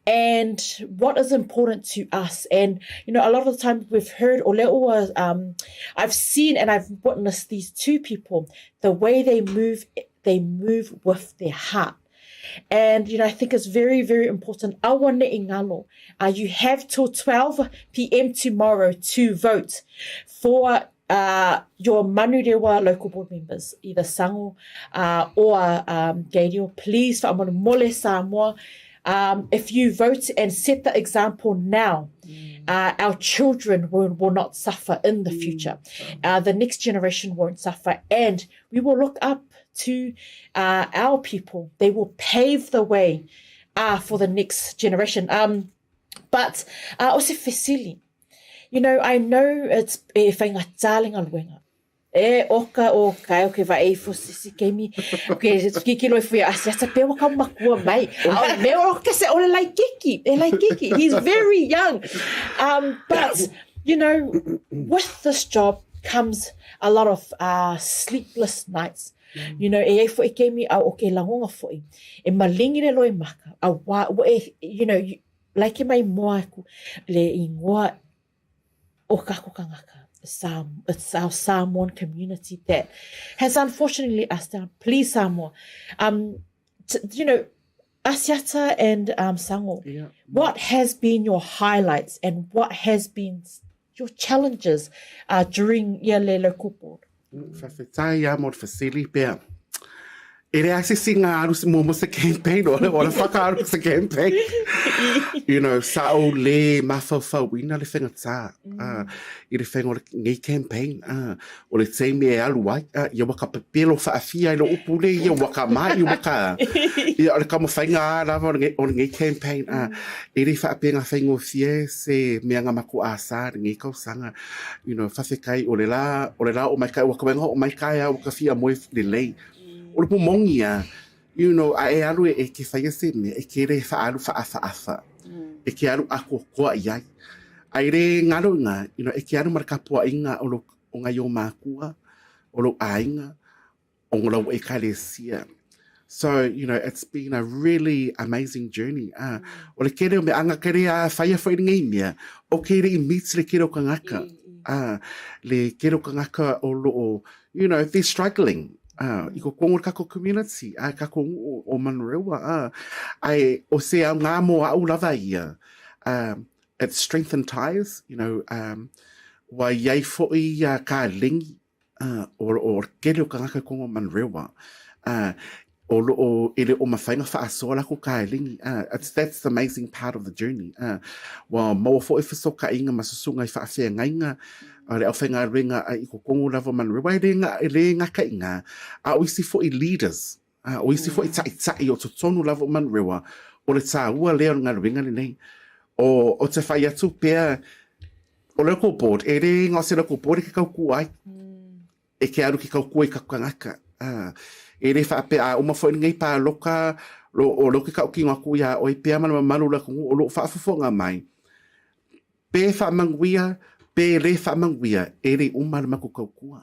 and what is important to us. And, you know, a lot of the time we've heard, o le um, I've seen and I've witnessed these two people, the way they move, they move with their heart. And, you know, I think it's very, very important. Aua ne i ngalo. Uh, you have till 12 p.m. tomorrow to vote for uh, your Manurewa local board members, either Sango uh, or um, Gadio. Please, mole Samoa, um, if you vote and set the example now, mm. uh, our children will, will not suffer in the mm. future. Uh, the next generation won't suffer, and we will look up to uh, our people. They will pave the way uh, for the next generation. Um, but uh, o se fesili, you know, I know it's e whainga tālenga luenga. E oka o kai o ke va e fo sisi kemi ke ki ki loi fui asi ata pe waka makua mai a me o ke se ole lai kiki e lai kiki he's very young um but you know with this job comes a lot of uh, sleepless nights mm. You know, e ai foi kemi a o ke langonga foi. E malingi le loi maka. A wa, e, you know, like mai moa ku le ingoa o kako kangaka. Sam, it's our Samoan community that has unfortunately us down. Please, Samoa. Um, t- you know, Asiata and um, Sango, yeah. what has been your highlights and what has been your challenges uh, during ia le local board? Whawhetai a mo te whasili pea. E le asisi ngā alu mo mo se campaign o le o le whakaalu se campaign. You know, sa o le mafaufauina le whengatā mm. i le whenga o le nei campaign. O le teimi e alu ai, ia waka pepelo whaawhia i lo upu le, ia waka mai, ia waka. Ia o le kamawhainga a lava o le o le nei campaign. E le whaapenga whaingofie se mea ngā mako āsā le nei kausanga. You know, whawhekai o le la, o le la o mai kai, waka wenga o mai kai a waka whia moe le lei. O le momongi a, you know, a e alu e, e ke whaia se mea, e ke re whaalu whaawhaafa, mm. e ke alu ako koa i ai. Ai re ngaro ngā, you know, e ke alu mara kapoa i ngā o, lo, o ngā i o mākua, o lo āinga, o ngā lau e kalesia. So, you know, it's been a really amazing journey. Ah, mm. O le kere o me anga kere a whaia whai ngei mea, o kere i meet le kere o kangaka. Mm. mm. Ah, le kere o kangaka o lo o, you know, they're struggling. Uh, i ko kongo kako community, a kako o, o Manurewa, uh, ai, o se au ngā mō au lava ia. Um, it strengthened ties, you know, um, wa iai fo'i ia ka lengi, uh, o, o kele o kangaka kongo Manurewa. Uh, o lo o e le o mawhainga whaasoa lako ka lengi. Uh, it's, that's the amazing part of the journey. Uh, wa maua fo'i whisoka inga masusunga i whaawhea ngainga, a le awhainga a i ko kongo lava Manurewa, e le nga, e le ngaka i ngā. A o isi fo'i leaders, a o isi fo'i ta'i ta'i o totonu lava o Manurewa, o le tāua lea o ngā ruenga lenei. O, o te whai atu pea, o local board, e le ngā o se local board e ke kauku ai. E ke alu ke kaukua i ka kangaka. A, e le whaapea, a uma fo'i lenei pāloka, lo, o lo ke kauki ngā kui a oi pea mana mamalu la kongu, o lo whaafofonga mai. Pe whaamanguia, pe le whaamanguia, e le uma le maku kaukua.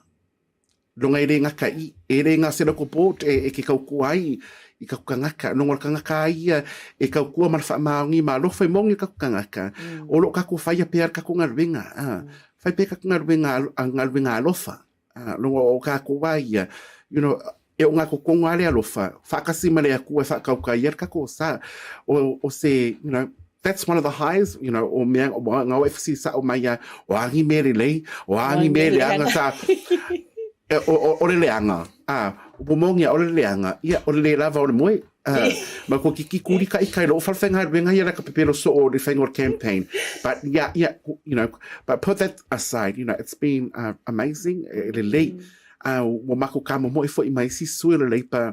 Longa e le ngaka i, e le ngā se local board e, e ke kaukua ai i ka kangaka. Longa o le kangaka ai ia e kaukua ma le whaamaongi ma alofa i mongi ka kangaka. Mm. O lo kako whaia pea le kako ngaluenga. A, mm. Whai pea ka ngaluenga, ngaluenga alofa. A, longa o kako wā ia, you know, e o ngā kokonga ale alofa, whaakasi ma le akua e whaakauka ia le kako sa, o, o se, you know, that's one of the highs, you know, o mea, o ngā o FC sa o mai ia, o angi me le lei, o angi me le anga sa, e, o, o, o le leanga, a, o pomongia, o le leanga, ia, o le le lava o le moe, a, ma ko kiki kuri ka ikai lo whalwhenga ruenga ia la ka pepelo so o le whenga o campaign. But yeah, yeah, you know, but put that aside, you know, it's been uh, amazing, e le lei, mm. uh, ua mako ka momoe fo'i mai si sui o le leipa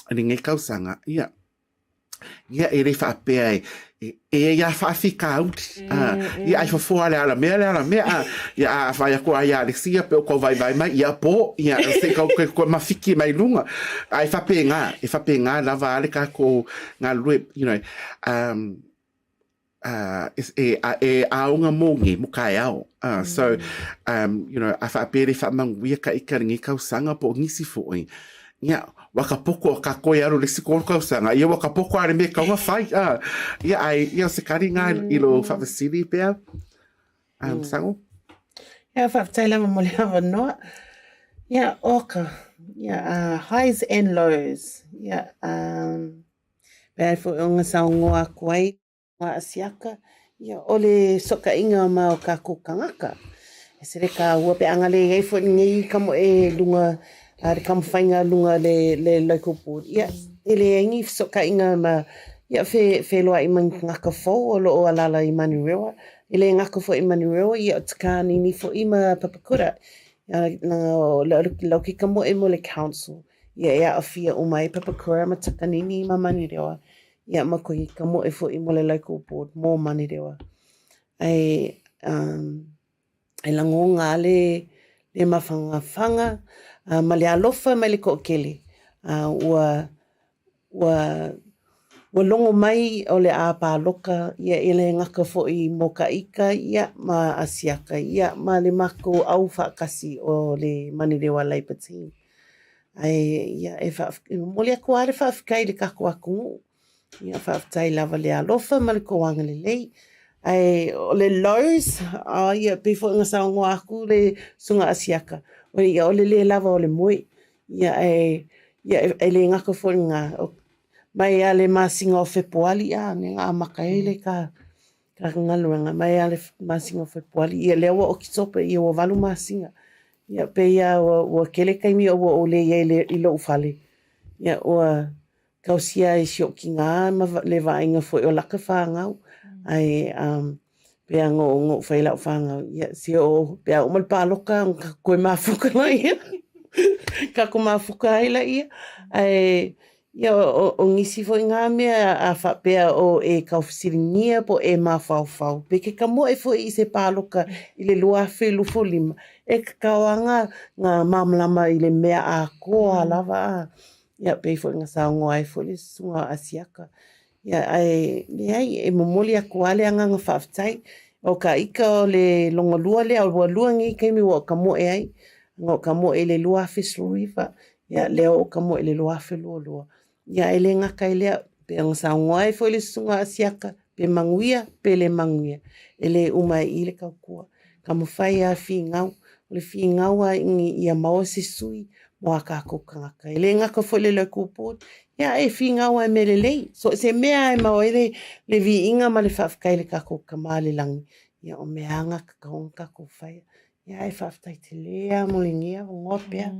le ngei kausanga, ia, ia e le whaapea e, e, e ia whaawhikauri. Mm, mm. Ia ai fofoa le ala mea, le ala mea. A, ia a whai ako ai a Alexia, pe o kau vai vai mai, ia po, ia se kau ke koe mawhiki mai lunga. A e whape ngā, e whape ngā lava ale ka ko ngā lue, you know, um, uh, e, a, e aonga mō nge, mo ka e ao. Uh, mm. So, um, you know, a whaapere whaamanguia ka ika ringi kausanga po ngisi fo'i. Ia, waka poko ka koe aro le siko kausanga. Ia waka poko are me kaunga whai. Uh, ia, ai, ia se kari ngā mm. i lo whaafasili pea. Um, mm. Sango? Ia, whaafetai lava mo le avanoa. Ia, oka. Ia, uh, highs and lows. Ia, um, Pea foi o nga saongoa aku ai nga asiaka, ia o le sokainga ma o kakou kangaka. E sere ka ua pe anga le iai foi nei ka mo e lunga a le kamawhainga lunga le le local board. Ia e le ai ni sokainga ma ia fe fe loa i man ngaka fou o lo o alala i Manurewa. E le ngaka foi i Manurewa ia o Takanini foi ma Papakura. Ia na o lau ki ka mo e mo le council. Ia e aafia uma ai Papakura ma Takanini ma Manurewa, ia ma koe ka moe fo'i mo le local board mo Manurewa. Ai, um, e langonga le, le mawhangawhanga, uh, ma le alofa mai le ko'okele. Uh, ua, ua, ua longo mai o le a pāloka, ia e le ngaka fo'i mo ka ika, ia ma Asiaka, ia ma le makou au whaakasi o le Manurewa Labour Team. Ae, ia, e wha, e momoli aku a le whaawhikai le kako aku nguu. Ia, whaawhitai lava le alofa ma le koanga le lei. Ae, o le lows, a, ia, pei fo inga saongoa aku le sunga asiaka. O, ia, o le le lava o le moe. Ia, e, ia, e, e le ngaka fo inga, o, mai a le masinga o Fepuali, a, ne ngā maka e le ka, Ka galuega mai a le masinga o Fepuari, ia lea ua Oketopa, ia ua valu masinga. Ia, pei a ua, ua kele taimi o ua ole ia i, le, i lou fale. Ia, ua tausia ai si ou tina ma le vaaiga foi o laka fanau. Ae um, pe a no, no fai lau fanau, ia, si o, pe a uma le pāloka, ka koe mafuka laia. Ka ko mafuka ai laia. Ae, ia, o, o nisi foi ngā mea a faapea o e kaufesiligia po e mafaufau. Pe ke kamoe foi i se pāloka i le 2025, e kakao a ngā, ngā māmalama i le mea ākoa lava a. Ia, pei foi na saunoa ai foi le susuga o Asiata. Ia, ae leai, e momoli atu lava le agaga faafetai. O ka ika o le longalua lea, ua lua nei taimi ua ou tamoe ai, na ou tamoe i le 2019, ia lea ua ou tamoe i le 2022. Ia, e le gata i lea, pei ona saunoa ai foi le susuga o Asiata, pe manuia pe le manuia, e le uma ai i i le tautua. Taumafai lava e finau, o le finau lava ina ia maua se sui mo a kākou tagata. E le gata foi i le local board, ia e finau lava i mea lelei. So o se mea lava e maua ai le, le viiga ma le faafetai i le tatou Tama i le lagi, ia o mea lava na tatau ona tatou faia. Ia e faafetai tele lava mo lenei avanoa pea.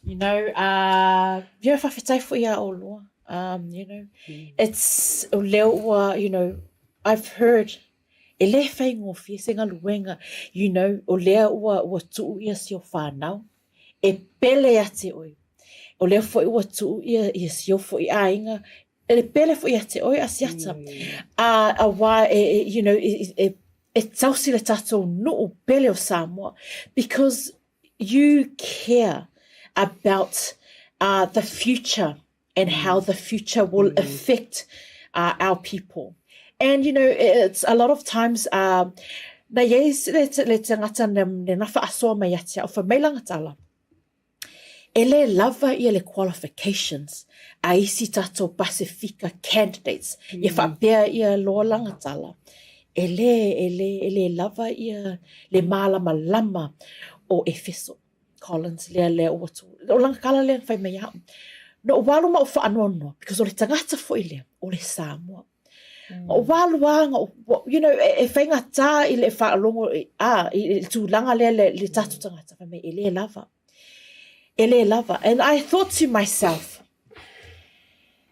You know, uh, you know, faafetai foi iā ʻolua. Um, you know, it's, o lea ua, you know, I've heard E le faigofie se galuega, you know, o lea ua, ua tuu ia si o whanau, e pele ia te oe. O lea foi ua tuu ia, ia si o foi aiga, e le pele foi ia te oe Asiata. A, auā e, e, you know, e, e, e tausi le tatou nuu pele o Samoa, because you care about uh, the future and how the future will affect uh, our people. And, you know, it's a lot of times, uh, na iai le, le tangata le, le na whaasoa mai ia te au, wha mai langa tala. E le lava ia le qualifications a isi tatou Pasifika candidates. Ia whaapea ia loa langa tala. E le, e le, e le lava ia le mālama lama o Efeso. Collins lea lea ua tu. O langa kala lea na whai mai au. No o walu ma o whaanoanoa, because o le tangata foi lea, o le Samoa. Mm. O walu anga, you know, e, e whainga tā i le whaalongo, a, i le tūlanga lea le, le tātou tangata, whai mai, e le lava. E le lava. And I thought to myself,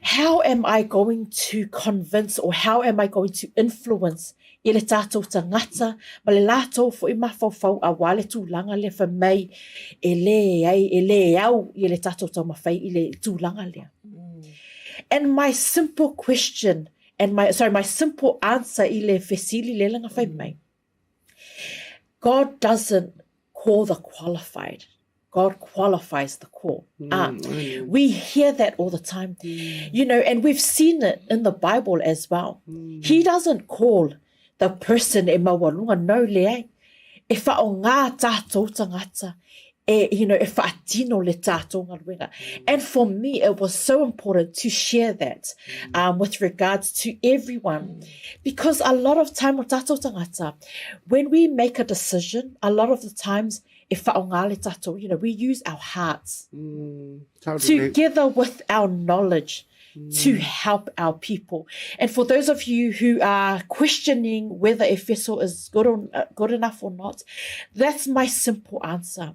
how am I going to convince or how am I going to influence i le tātou tangata ma le lātou foi mafaufau auā le tulaga lea fai mai e leai, e lē au i le tātou taumafai i le tulaga lea. And my simple question and my, sorry, my simple answer i le fesili lea na fai mai, God doesn't call the qualified. God qualifies the call. Mm, ah, we hear that all the time. Mm. You know, and we've seen it in the Bible as well. Mm. He doesn't call the person e maualunga, no leai. E whaonga tātou tangata, e, you know, e whaatino le tātou ngaluenga. And for me, it was so important to share that um, with regards to everyone. Because a lot of time o tātou tangata, when we make a decision, a lot of the times, e whaonga le tātou, you know, we use our hearts mm, totally. together with our knowledge mm. to help our people. And for those of you who are questioning whether Efeso is good, or, uh, good enough or not, that's my simple answer.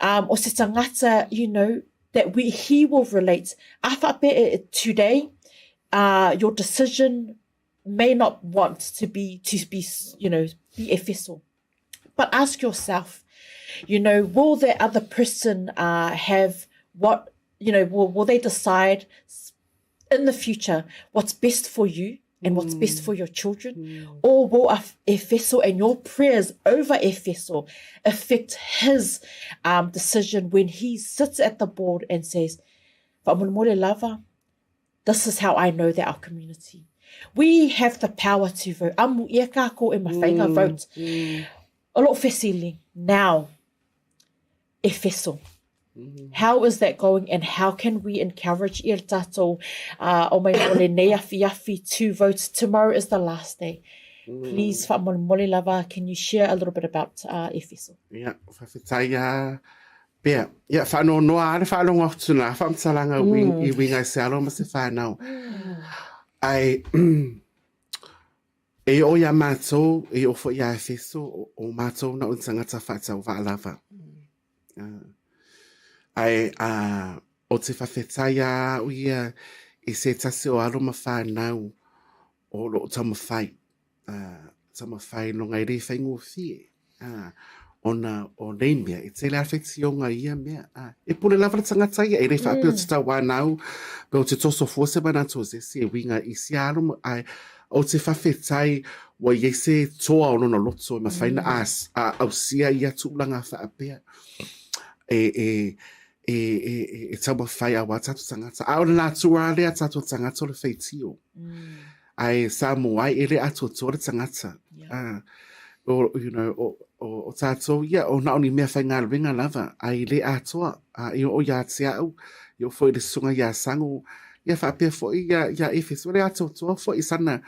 Um, o se tangata, you know, that we, he will relate. Awhape today, uh, your decision may not want to be, to be, you know, be Efeso. But ask yourself, you know, will that other person uh, have what, you know, will, will they decide in the future what's best for you and what's best for your children? Mm. Or will Efeso and your prayers over Efeso affect his um, decision when he sits at the board and says, Fa'amolemole lava, this is how I know that our community. We have the power to vote. Amu ia kākou e mawhainga mm. vote. Mm. O lo'u fesili, now, Efeso. Mm. How is that going and how can we encourage ia tātou uh, o mai mo lenei awhiawhi to vote? Tomorrow is the last day. Mm. Please, whaamolemole lava, can you share a little bit about uh, Efeso? Yeah, whawhetai a Pea, ia, whaanoanoa a le whaalongo atu nā whaamtalanga mm. i winga i se alo ma se whanau. Mm. Ai, e o ia mātou, e o fo ia Efeso, o, o mātou na un tangata whaatau whaalava. Mm. Uh, ai, a, uh, O te whawhetai a au ia i se tasi o alo ma whānau o loo taumawhai, taumawhai no ngai rei whaingofie, ona o nei mea, e tele a whetionga i ia mea, e pule lava le tangata ia, e rei whaapea o te tau wānau, pe o te toso fua se manatu o se ese e winga i sia alo ma, ai, o te whawhetai ua i ai se toa o lona loto e mawhai na a, a ausia ia tūlanga whaapea, e, e, e, e, e, e taumawhai a wā tātou tangata. A o le nātua lea tātou tangata o le wheitio. Ai sa mo ai e le atoatoa le tangata. Yeah. O, you know, o, o, o tātou ia, o na o ni mea whai ngā ringa lava, ai le atoa, a, i o ia te au, i o foi le sunga ia sango, ia whaapea foi ia, ia Efeso, le atoatoa foi sana,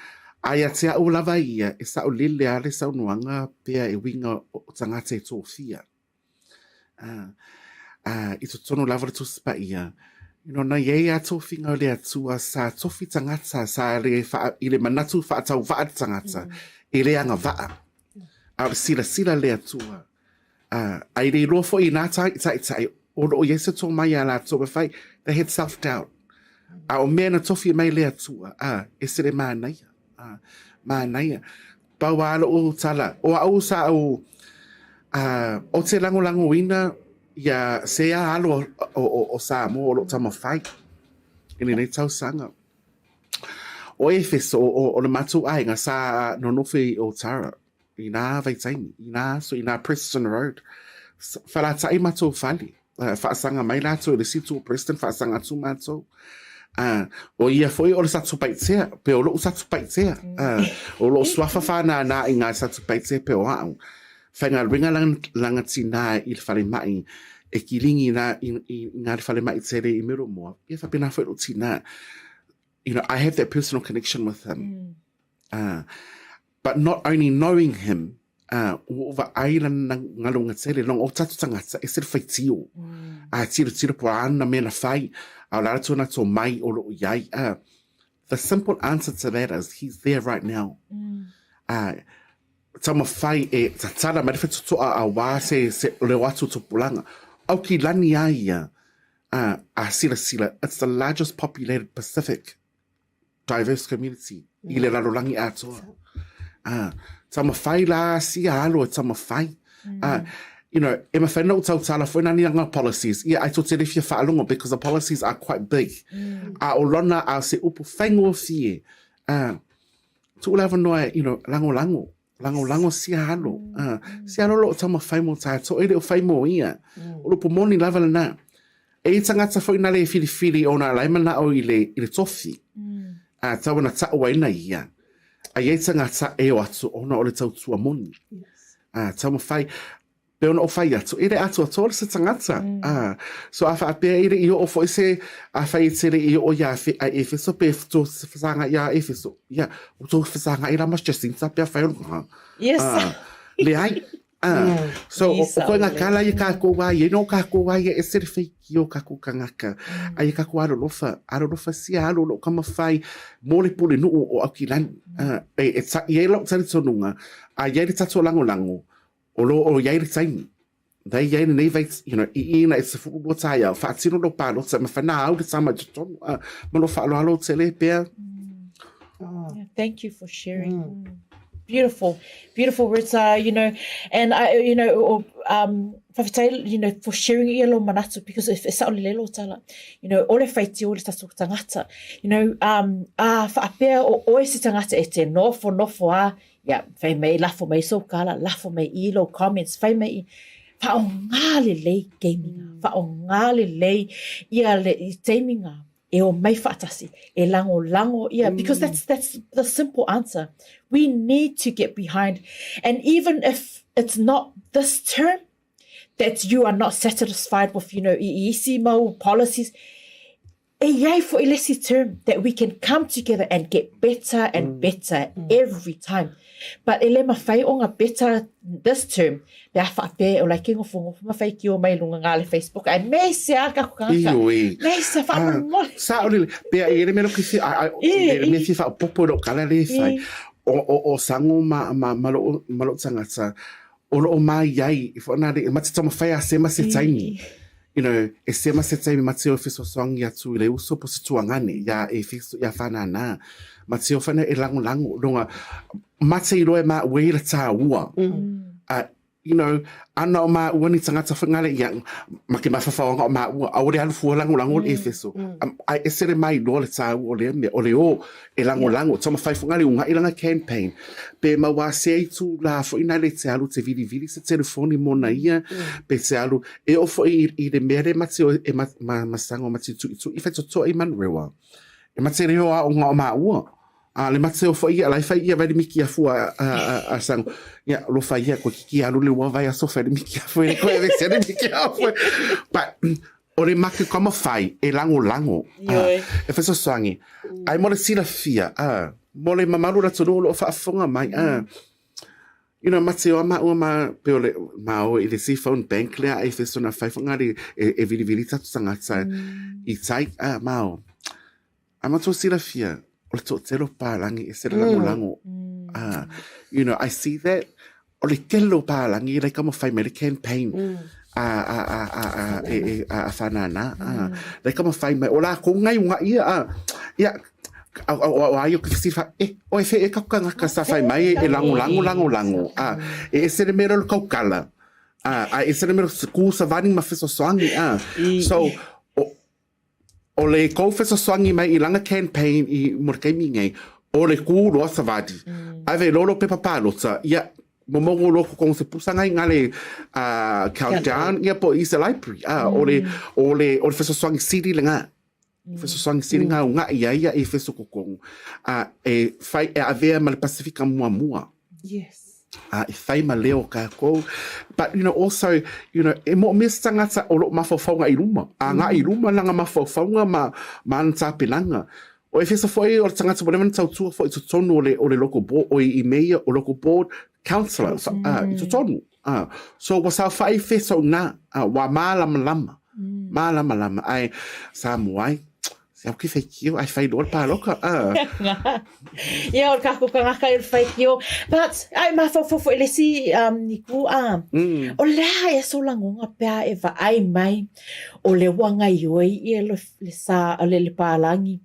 a ia te au lava ia, e sa o lele a le saunoanga pea e winga o tangata e tōwhia. Ā, i totonu lava le Tusi Paia, you know, na iai a tofiga o le Atua sa tofi tangata, sa le wha, i le manatu whaatau waa le tangata, e le anga waa. A o le silasila le Atua. Ā, a i le iloa foi i nā tāitaitai, o loo iai se tō mai a lātou e whai, they had self-doubt. A o mea na tofi mai le Atua, ā, e se le mānaia. Ā, mānaia. Pau a loʻu tala, o aʻu sa au, a, o te langolangoina ia se a alo o, o, o Samoa o loʻu tamawhai i lenei tausaga. O Efeso, o, o, o le matou aiga sa nonofo i Otara, i nā vaitaimi, i nā aso, i nā Preston Road. Whalataʻi matou fale. Whaasaga mai lātou i le situ o Preston, whaasaga atu mātou. O ia foi o le Satupaitea, pe o loʻu Satupaitea. O loʻu suafa whānānā i ngā Satupaitea pe o aʻu. Whaigaluega langatinā i le falemai e kilingi nā i, i, i ngā falemai tele i Miromoa. Ia whapena foi loʻu tinā. You know, I have that personal connection with him. But not only knowing him, ā, ua ova ai lana ngaluga tele, long o tatou tagata, ese le faitio. Ā, tilotilo po a ana mea na fai, a o le ala tona to mai o loo iai. Ā, the simple answer to that is he's there right now. Ā, taumawhai e tatala mai le whetotoa a wā se, se leo atu o tupulaga. Au ki lani a ia, ā, a silasila, it's the largest populated Pacific diverse community i le lalolagi atoa. Ah, taumawhai la sia alo e taumawhai. Ah, you know, e mawhai na o tautala foi nani anga policies. Ia, ai tō te rewhia whaalongo because the policies are quite big. A o lona a se upu whaingofie. Ah, tuʻu lava noa, you know, langolango. Langolango sia alo. Ah, sia alo loo taumawhai mo tātou, e le o whai mo ia. O lopo moni lava lena. E i tangata foi nale e whiriwhiri o nā lai manao i le, i le tofi. A tau ana tau ai na ia. A iai tangata e o atu ona o le tautua moni. A taumawhai, pe ona o whai atu, e le atoatoa le se tangata. A, so a whaapea i le i oo foi se, a whai e tere i oo ia a Efeso, pe tō whasanga i a Efeso. Ia, o tō whasanga i la mas Jacinta, pe a whai o Yes. A, le ai. A, so, o, o koe ngā kala i kākou ai, e no kākou ai e se le whai ki o kākou kangaka. Ai e kākou alolofa, alolofa sia alo lo kama whai, mō le pule nuu o Aukilani. A, e, e, ta, i e lau taritonunga, a iai le tatou langolango, O lo o iai le taimi. Nei iai lenei vai, you know, i ina e te whuurua taia, whaatino lo pālota, ma whanā au le tama i totonu, a, ma lo whaaloalo tele pea. Yeah, thank you for sharing. Beautiful, beautiful words, you know, and I, you know, whawhetai, you know, for sharing ia lo manatu, because if e sao le lelo tala, you know, ole whaitio le tatou tangata, you know, a whaapea o oe se tangata e te nofo nofo a, Ia, fai mai, lafo mai sou kala, lafo mai i lou comments, fai mai i, whaongā lelei taimi ngā, whaongā lelei ia le, i taimi ngā, e o mai whaatasi, e langolango ia, because that's the simple answer. We need to get behind, and even if it's not this term, that you are not satisfied with, you know, i isi mau policies, E iai foi le isi term that we can come together and get better and better every time. But e le mawhai o nga better this term, pe a whaape o lai ke ngofo ngofo mawhai ki o mai lunga nga le Facebook ai me se a ka kanga. Ioe. Me se wha Ah, mole. sa o le pea i ele mea loki fi, ai, ai, le mea fi whaopopo i lo kala le whai. O, o, o sango ma, ma, ma lo, ma lo tangata, o lo o mai ai, i whanare, ma te tama whai a se ma se taimi. you know, e sema se taimi ma te o fesoasoani atu i le uso po se tuagane iā Efeso, iā Whananā. Ma te o whana e langolango, longa, ma te iloa e ma ue i la tāua. You know, ana o māua ni tangata whangale, ia, ma ke mawhawhaonga o māua, aore alu fua langolango le Efeso. Ai ese le mai loa le tāua o lea mea, o le o e langolango, yeah. Tama whai whangale unga i langa campaign. Pe ma wā se i tū la fo ina le te alu te vilivili se telefoni mona ia, pe te alu, e o fo i, i le mea le mate o e ma, ma, masango mate tu i tu i whaitotoa i manurewa. E mate reo a o ngā o māua. A le mate o fo ia, lai fai ia vai le miki afu a, a, a, a sango. Ia, lo fai ia, koe kiki alu le ua vai aso fai le miki afu e koe e se le miki afu. But, o le make kama fai e lango lango. A, e fesoasoani. Ai mo le silafia, a, mo le mamalu la tonu o loo faafofoga mai, a, you know, mate o ma ua ma pe o le ma o i le si phone bank lea ai feso na fai whangari e, e vilivili tatu tangata i tai, a, ma o. A matua silafia, o le toatele o pālagi e se le lagolago. Ah, you know, I see that. O le tele o pālagi, like amo fai mai le campaign. A, a, a, a, a, e, e, a, a whanana. Ah, like amo fai mai, o la ko ngai unga ia, ah, ia, o, o, o, o ai o ke fesili fa, e, o e fe e kaku kangaka sa fai mai e, e lango lango lango lango. Ah, e ese le mea le kaukala. Ah, a ese le mea ku sa vani ma fesoasoani. Ah, so, o, O le kou fesoasoani mai i lana campaign i mo le taimi nei, o le kū loa savali. Ave loa lou pepa palota, ia, momogo loa ko se pusanga i ngale uh, countdown, ia po i se library. Ah, o le, o le, o le fesoasoani sili le ngā. Fesoasoani sili ngā unga ia ia e feso kokongu. Ah, e whai, e avea ma le Pasifika muamua. Yes. Uh, e whai ma leo kākou. But, you know, also, you know, e moomia se tangata o loo mafaufauga i luma. A ngā i luma langa mafaufauga ma, ma ana tāpenaga. O Efeso foi o le tagata ua leva ona tautua foi i totonu o le, o le local board, o i, i meia o local board councillor, mm. I totonu. So ua saofai Efeso nā, ua mālamalama, mm. mālamalama, ai Samoa ai, Se au ke whaikio, ai whai loa le pāloka. Ia, o le kākou kangaka i le whaikio. But, ai mafaufau foi le isi um, ni ku, ah. O le a e so lagonga pea e vaai mai, o le ua gaioi ia le, le sa, le, le pālagi,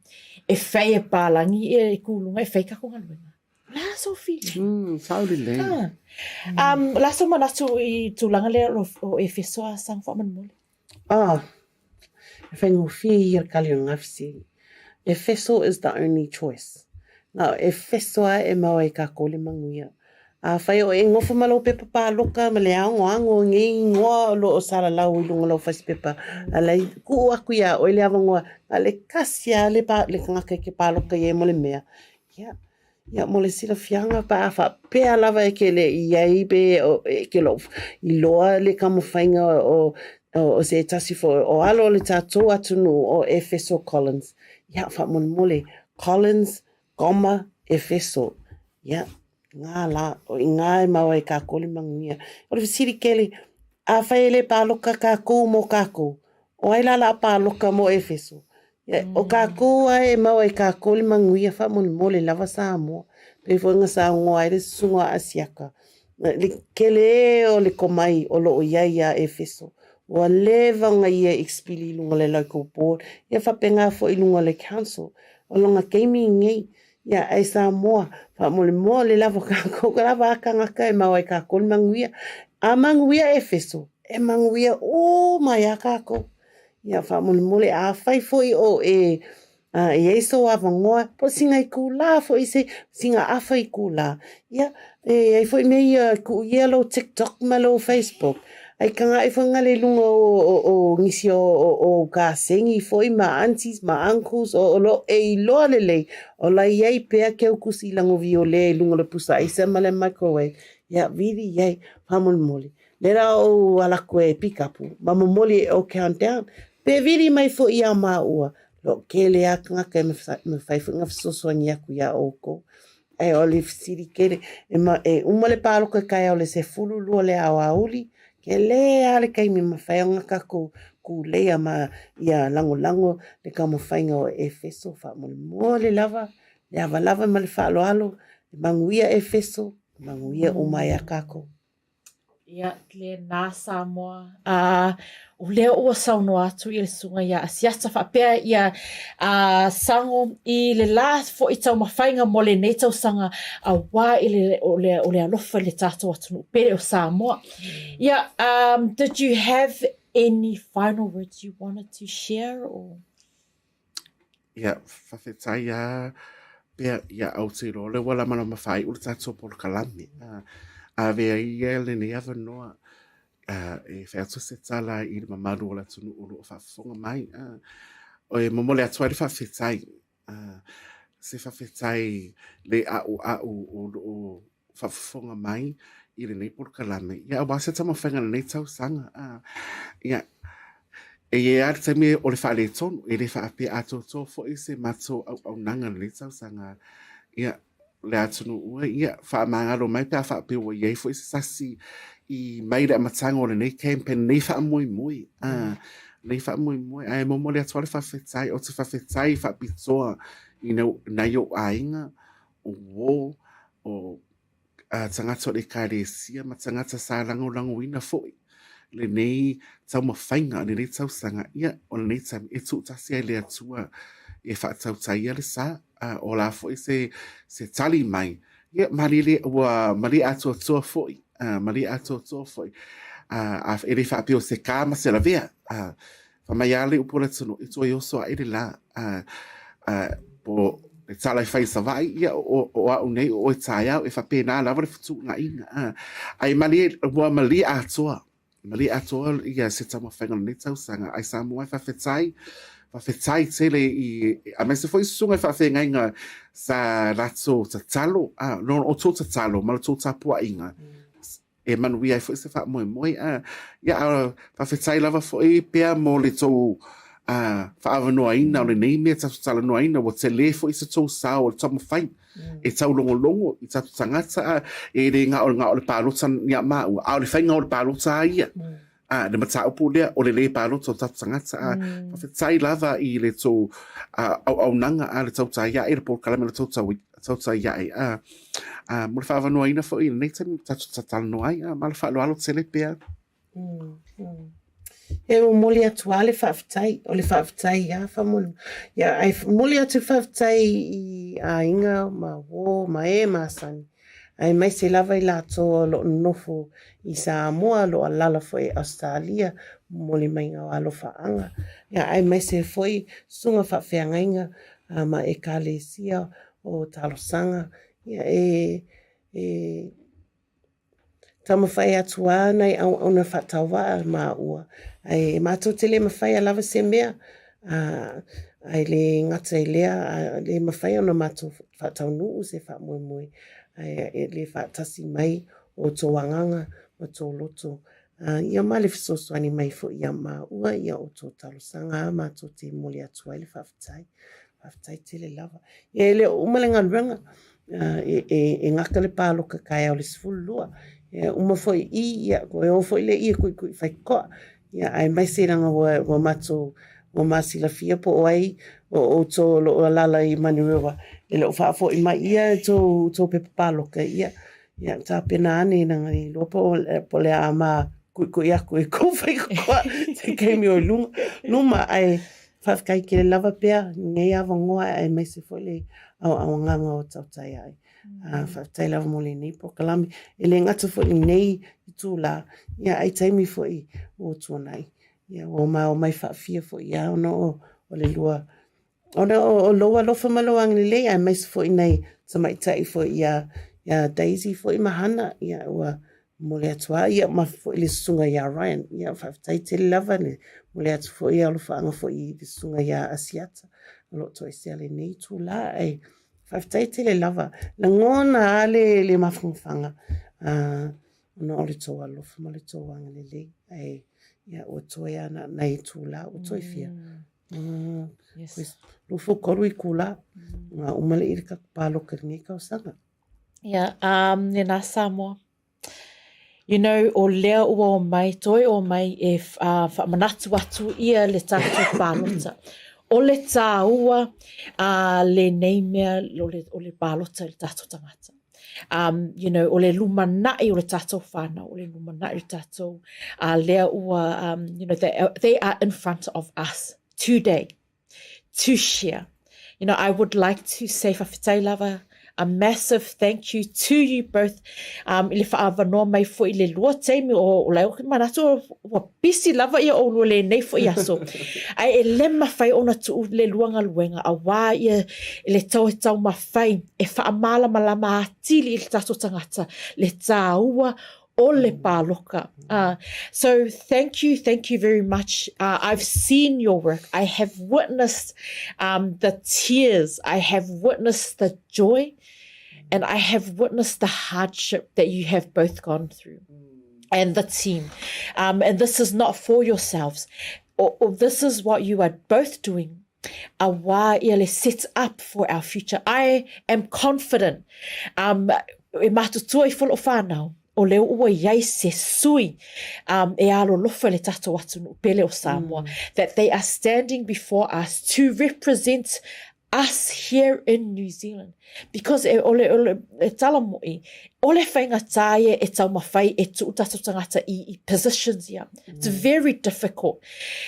e whai e pālagi ia e kūlunga e whai kākou galuega. O le a sou feeling? Sao lelei. Ah. Um, o le a sou manatu i tulaga lea o, o Efeso a Sang faamolemole? Ah, e whaingofie ia le kali o ngā fesili. Efeso is the only choice. Ngā Efeso a e mau ai kākou le manuia. A whai o e ngofo ma lou pepa pāloka ma le agoago o ngei ingoa o lo o salalau i lunga o lou fasipepa. A lai kuu aku iā oe le avangoa, na le kasi a le, pa, le kangaka i ke pāloka i ai mo le mea. Ia, ia mo le silafiaga pe a faapea lava e ke le i ai pe e ke loo iloa le taumafaiga o o se tasi foi o alo o le tatou atunuu o Efeso Collins. Ia faamolemole Collins comma Efeso. Ia, ngā la, o i ngā e mau ai kākou le manuia. O le fesili kele, afai e le pāloka kākou mo kākou, o ai la la pāloka mo Efeso? Ia, o kākou a e mau ai kākou le manuia faamolemole lava Samoa. Pei foi ona saunoa ai le susuga o Asiaka, le kele ē o le komai o lo o i ai iā Efeso. Ua leva ona ia expili i luga o le local board, ia faapena foi i luga o le council. O lona taimi lenei, ia ae Samoa, faamolemole lava kākou, ka lava a kānaka e mau ai kākou le manuia. A manuia Efeso, e manuia uma iā kākou. Ia, faamolemole, afai foi o e a, i ai sou avanoa, po o sina itulā foi se, sina afa itulā, ia, e ai foi mea ia e kuu ia lou TikTok ma lou Facebook, ai kagaʻi foi ngale i luga o, o, o nisi o, o, o kasegi foi ma aunties ma uncles o, o lo e iloa lelei, o la i ai pea keu kusi lagovi o lea i luga o le pusa aisa ma le microwave, ia, vili i ai, faamolemole. Lea la ou ala aku e pikapu ma momoli e o countdown. Pe vili mai foi iā māua, lo kele a kangaka e mawhai foi nga fesoasoani aku iā oukou. Ae o le fesili kele, e, ma, e uma le pāloka e kaea o le 12 le aoauli, kele a le kaimi mawhai o nga kakou kūleia ma ia langolango le taumafaiga o Efeso faamolemole lava, le ava lava ma le faaaloalo, le manuia Efeso, manuia uma ai a kākou. Ia, lena Samoa. A, o lea ua saunoa atu ia le susuga ia Asiata faapea ia a, Sago i le la fo'i taumafaiga mo lenei tausaga auā i le, o le, o le alofa i le tatou atunuu pele o Samoa. Ia, um, did you have any final words you wanted to share or? Ia, faafetai a pea ia Aotearoa lea ua lamalama faaiu le tatou polokalame. Uh, avea ia lenei avanoa uh, e fai atu se tala i le mamalu o le atunuu o lo o faafofoga mai. Uh, e momoli atu ai le faafetai. Uh, se faafetai le a'ua'u o lo o faafofoga mai i lenei polokalame. Ia, aua se taumafaiga o lenei tausaga. Ah, ia, e i ai lava le taimi o le faaletonu, e le faapea atoatoa foi se matou auaunaga i lenei tausaga. Ia, le atunuu e, ia, faamagalo mai pe a faapea ua i ai foi se sasi i mai le amataga o lenei campaign, lenei faamoemoe. Ah, lenei faamoemoe. Ae momoli atu lava le faafetai, ou te faafetai faapitoa i nai ou aiga, o uō, o tagata o le Ekalesia ma tagata sa lagolagoina foi lenei taumafaiga, lenei tausaga, ia, o lenei taimi e tuutasi ai le Atua e faatautaia le sa, a o la foi se, se tali mai, ia, malie, ua malie atoatoa foi, a, malie atoatoa foi, a, a, e le faapea o se kā ma se lavea, a, Fai mai lava le upu a le atunuu, e toe oso aʻe le lā. A, a, po le tala e fai i Savaii, ia, o, o au nei, o oe taeao, e faapena lava le fetuunaiga. A, ae malie, ua malie atoa, malie atoa ia se taumafaiga o lenei tausaga. Ae Samoa e faafetai, faafetai tele i, aemaise foi susuga i faafeagaiga sa latou tatalo, a, no o tou tatalo ma la tou tapuaiga, e manuia ai foi se faamoemoe. A, ia, a, faafetai lava foi pea mo le tou a, faaavanoaina o lenei mea tatou talanoaina, ua tele foi se tou sao o le taumafai e taulogologo i tatou tagata, a, e le na o, na o le palota ia māua, a o le faiga o le palota a ia. A, le mataupu lea o le lē palota o tatou tagata, a, faafetai lava i le tou auaunaga, a, le tautai ae, le polokalame o le tautai, tautai ae, a, a, mo le faaavanoaina foi i lenei taimi tatou talanoa ai, a, ma le faaaloalo tele pea. E momoli atu lava le faafetai, o le faafetai lava faamolemole. Ia, ae momoli atu le faafetai i aiga ma uō ma e masani aemaise lava i latou o lo o nonofo i Samoa, o lo o alaala foi i Ausetalia, momoli mai o alofaaga, ia aemaise foi susuga faafeagaiga ma Ekalesia o Talosaga, ia e e taumafai atu lava nai auauna faatauvaa maua, ae matou te le mafaia lava se mea, ae le gata i lea, e le mafai ona matou faataunuu se faamoemoe, ae e le faatasi mai o outou agaga ma outou loto, ia ma le fesoasoani mai foi ia maua ia outou talosaga a matou te momoli atu ai le faafetai. Faafetai tele lava. Ia e le o uma le galuega, e, e, e gata le pāloka taeao le 12. Ia uma foi i, ia, e o foi le i e kuikui faitotoa. Ia, aemaise leaga ua, ua matou, ua ma silafia po o ai o outou o lo o alaala i Manurewa e le o faafoi mai ia tou, tou pepa pāloka, ia, ia tapena ane leaga e iloa po o, po o le a ma kuikui aku i kou faitotoa se taimi o i luga, luma, ae faafetai tele lava pea i lenei avanoa aemaise foi le aoaoagaga o tautai ai. Uh, faafetai lava mo lenei polokalame. E le gata foi i lenei itulā, ia ai taimi foi ua tuanai. Ia ua ma omai faafia foi ia ona o, o le lua ona o, o lou alofa ma lou agalelei aemaise foi nai tamaitai foi ia ia Daisy foi ma Hana ia ua momoli atu lava ia ma foi le susuga ia Ryan ia faafetai tele lava le momoli atu foi alofaaga foi i le susuga ia Asiata o lo o toesea lenei itulā ae Faafetai tele lava. Lagona lava le, le mafanafana uh, ona o le tou alofa ma le tou agalelei. Ae, ia, ua toe lava na, nai itulā, ua toe fia. Mm. Yes. 23 itulā. Mm. Ngā uma le i le tatou pāloka i lenei tausaga. Ia, um, lena Samoa. You know, o lea ua omai, toe omai e uh, faamanatu atu ia le tatou palota. O le tāua a lenei mea o le, o le palota i le tatou tagata. Um, you know, o le lumanaʻi o le tātou whānau, o le lumanaʻi o le tātou, uh, lea ua, um, you know, they, they are in front of us today to share. You know, I would like to say whawhetai lava, a massive thank you to you both um, i le whaavanoa mai foi i le lua taimi o, o lai o ke manatu ua pisi lava ia o lua le nei foi aso. Ai e le mawhai ona tuu le lua galuega a wā ia le tau e tau mawhai e whaamalamalama atili i le tātou tangata le tāua o le pāloka. Uh, so thank you, thank you very much. Uh, I've seen your work. I have witnessed um, the tears. I have witnessed the joy. And I have witnessed the hardship that you have both gone through. And the team. Um, and this is not for yourselves. Or, or this is what you are both doing a wā ia le set up for our future. I am confident um, e matutua i fo whānau, o lea ua iai se sui um, e alolofa le tātou atunuu pele o Samoa, mm. that they are standing before us to represent us here in New Zealand. Because e ole, ole, e tala moi, ole whainga tāia e taumawhai e tuu tātou tangata i, i positions ia. It's mm. very difficult.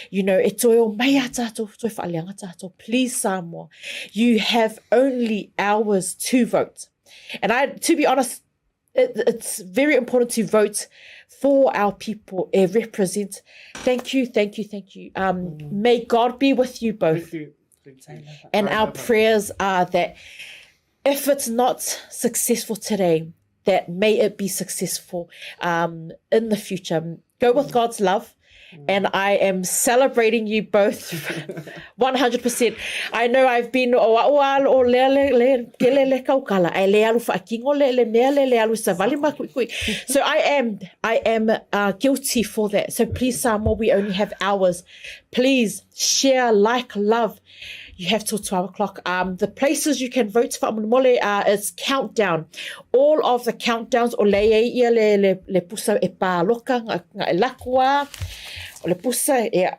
You know, e toe o mai a tātou, toe whaaleanga tātou. Please, Samoa, you have only hours to vote. And I, to be honest, it, it's very important to vote for our people e represent. Thank you, thank you, thank you. Um, mm. May God be with you both. Thank you. Thank you. And our prayers are that if it's not successful today, that may it be successful um, in the future. Go with mm. God's love. And I am celebrating you both 100%. I know I've been o o al o le le le kele le kaukala ai le alu whaakingo le le mea le le alu savali ma kui kui. So I am I am uh, guilty for that. So please Samoa, we only have hours. Please share, like, love. You have till 12 o'clock. Um, the places you can vote for mole uh, is countdown. All of the countdowns o le e ia le, le, le pusa e pāloka nga, nga e lakua, o le pusa e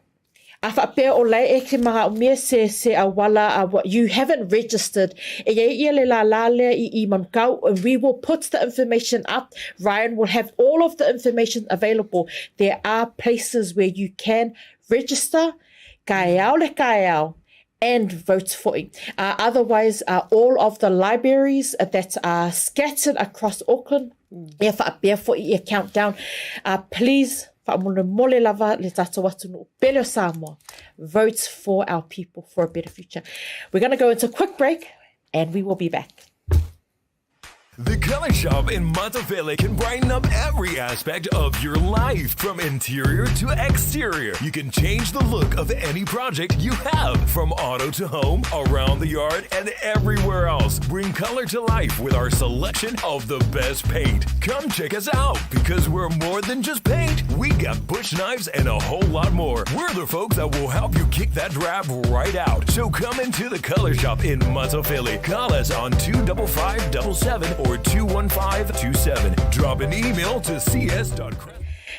a whaapea o lei e ke mga umia se, se awala, uh, you haven't registered. E ia ia le la la lea i, i Manukau, and we will put the information up. Ryan will have all of the information available. There are places where you can register, kaeao le kaeao, and vote for it. Uh, otherwise, uh, all of the libraries that are scattered across Auckland, mm. ia whaapea fo i countdown, uh, please, whaamolemole lava le tātou atunuu pele o Samoa. Vote for our people for a better future. We're going to go into a quick break and we will be back. The Color Shop in Monteville can brighten up every aspect of your life, from interior to exterior. You can change the look of any project you have, from auto to home, around the yard, and everywhere else. Bring color to life with our selection of the best paint. Come check us out because we're more than just paint. We got bush knives and a whole lot more. We're the folks that will help you kick that drab right out. So come into the Color Shop in Philly. Call us on 25577 or 21527. Drop an email to cs.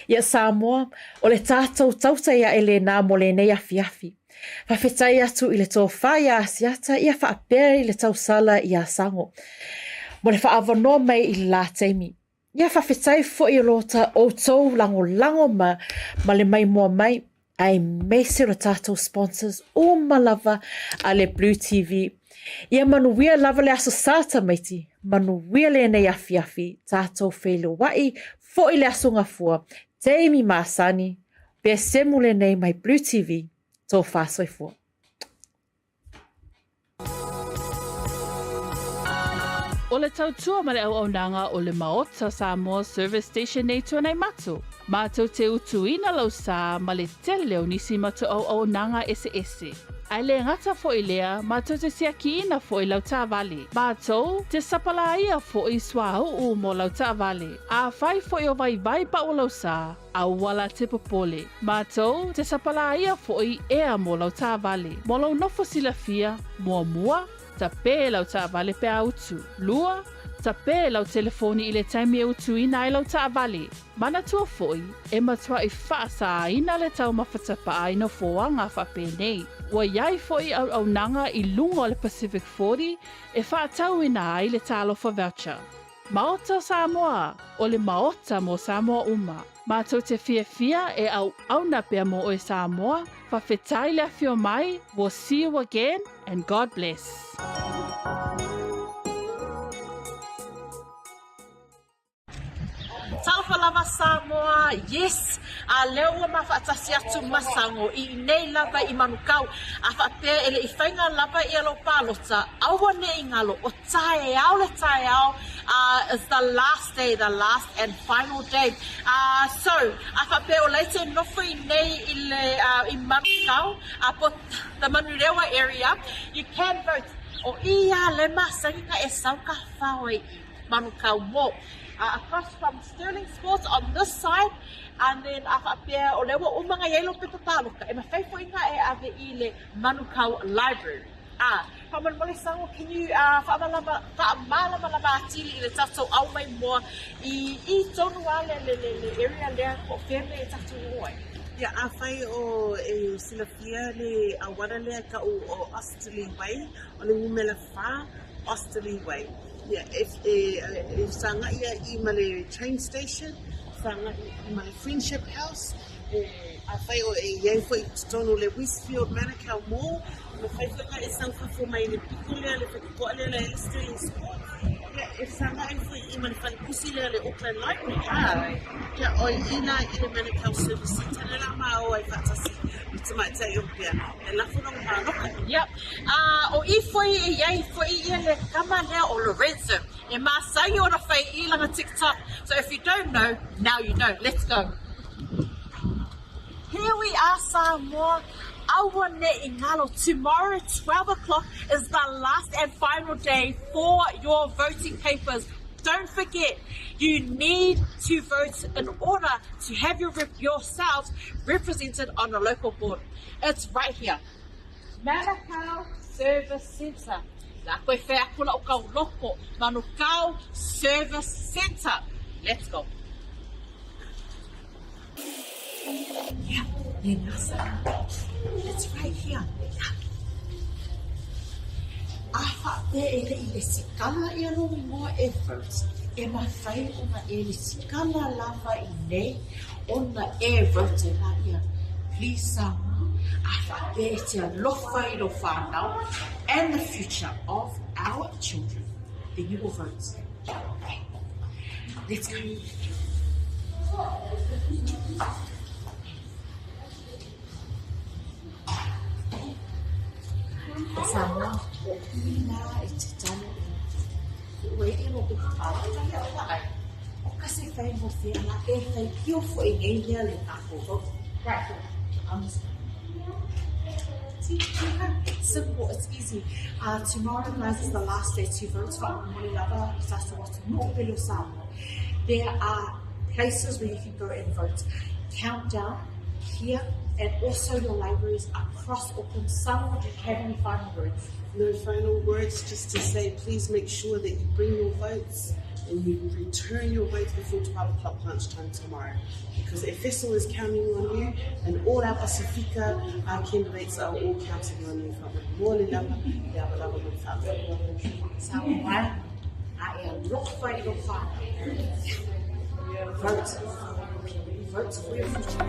Ia Samoa, o le tātou tautai aʻe lēnā mo lēnei afiafi. Fawhetai atu i le tōfā iā Asiata ia whaapea i le tausala iā Sango. Mo le whaavanoa mai i le lā taimi. Ia fawhetai foi o lo ta outou lagolago ma, ma le maimoa mai, aemaise o le tātou sponsors uma lava a le Blue TV. Ia manuia lava le aso Sā tamaiti, manuia lēnei afiafi, tātou wheiloaʻi foi le aso Gafua, taimi masani, pea semu lēnei mai Blue TV, tō whāsoifua. O le tautua ma le auaunaga o le Maota Samoa Service Station nei Tuanaimato, matou te utuina lau sa ma le tele o nisi matou auaunaga eseese. Ae le gata foi lea, matou te siakiina foi lau taavale. Matou te sapalaia foi suauu mo lau taavale. Afai foi o vaivai pau lau sa, Aua la te popole. Matou te sapalaia foi ea mo lau taavale. Mo lou nofo silafia, muamua, tapē lau taavale pe a utu. Lua, tapē lau telefoni i le taimi e utuina ai lau taavale. Manatua foi, e matuaʻi faasāina le taumafa tapaa i nofoaga faapenei. Ua iai foi auaunaga i luga o le Pacific 40 e faatauina ai le Talofa Voucher. Maota o Samoa, o le Maota mo Samoa uma. Matou te fiafia e auauna pea mo oe Samoa, fawhetai le afio mai, we'll see you again and God bless. Talofa lava Samoa, yes, a lea ua ma faatasi atu ma Sago i inei lava i Manukau, a faapea e le i faiga lava ia lou palota, aua ne i galo, o taeao le taeao, uh, is the last day, the last and final day. Uh, so, a faapea o la e te nofo i nei i le, uh, i Manukau, uh, po the Manurewa area, you can vote. O ia le masani e sau ka whao ai i. Manukau Mall. Uh, across from Sterling Sports on this side, and then a faapea o lea ua uma ngai ai lo pepa pāloka, e mawhai foi ngā e ave i le Manukau Library. Ah, faamolemole Sango, can you uh, faamalama, faamalamalama atili i le tatou au mai moa i, i tonu a le, le, le, le area lea po o fea mea e tatou o ai? Ia, afai o e silafia le auala lea ka'u o Osterley Way, o le numera 4, Osterley Way. Ia, e, e, e fesagai ia i ma le train station, fesagai i ma le Friendship House, e, afai o e iai foi i totonu o le Westfield Manukau Mall, mafai foi ona e sau fafo mai le piko lea, le falekoa lea la e Sterling Sports, ia, e fesagai foi i ma le falepusi lea le Auckland Library. Ah, ia, o i la i le Manukau Service Centre, le la ma o ai faatasi ma tamaitai o pea, e lafo lona pāloka. Yep. A o i foi e iai foi ia le kama lea o Lorenzo e masani ona fai i lana TikTok so if you don't know now you know let's go. Here we are Samoa aua ne i ngalo tomorrow 12 o'clock is the last and final day for your voting papers don't forget you need to vote in order to have your yourselves represented on a local board it's right here Manukau Service Centre. La koe whai aku la o kau loko. Manukau Service Centre. Let's go. Yeah, yeah, nasa. It's right here. Yeah. A whaapea e le i le sikala ia lo ingoa e vote. E mawhai ona e le sikala lava i nei ona e vote la ia. Please Samoa, a whaapea e te alofa i lo whanau and the future of our children. Then you will vote. Okay. Let's go. Samoa, o i la e te tano i ua i lo te whakapāpata ia o ai. O ka se whai mo whia la e whai pio fo i ngei lea le tākou vote. Right, I'm just Simple, it's easy. Uh, tomorrow, guys, is the last day to vote. There are places where you can go and vote. Countdown here and also your libraries across Auckland. Someone, do you have any final words? No final words, just to say please make sure that you bring your votes and you return your votes before 12 o'clock lunchtime tomorrow because Efeso is counting on you and all our Pasifika our candidates are all counting on you. Vote. Vote for your future.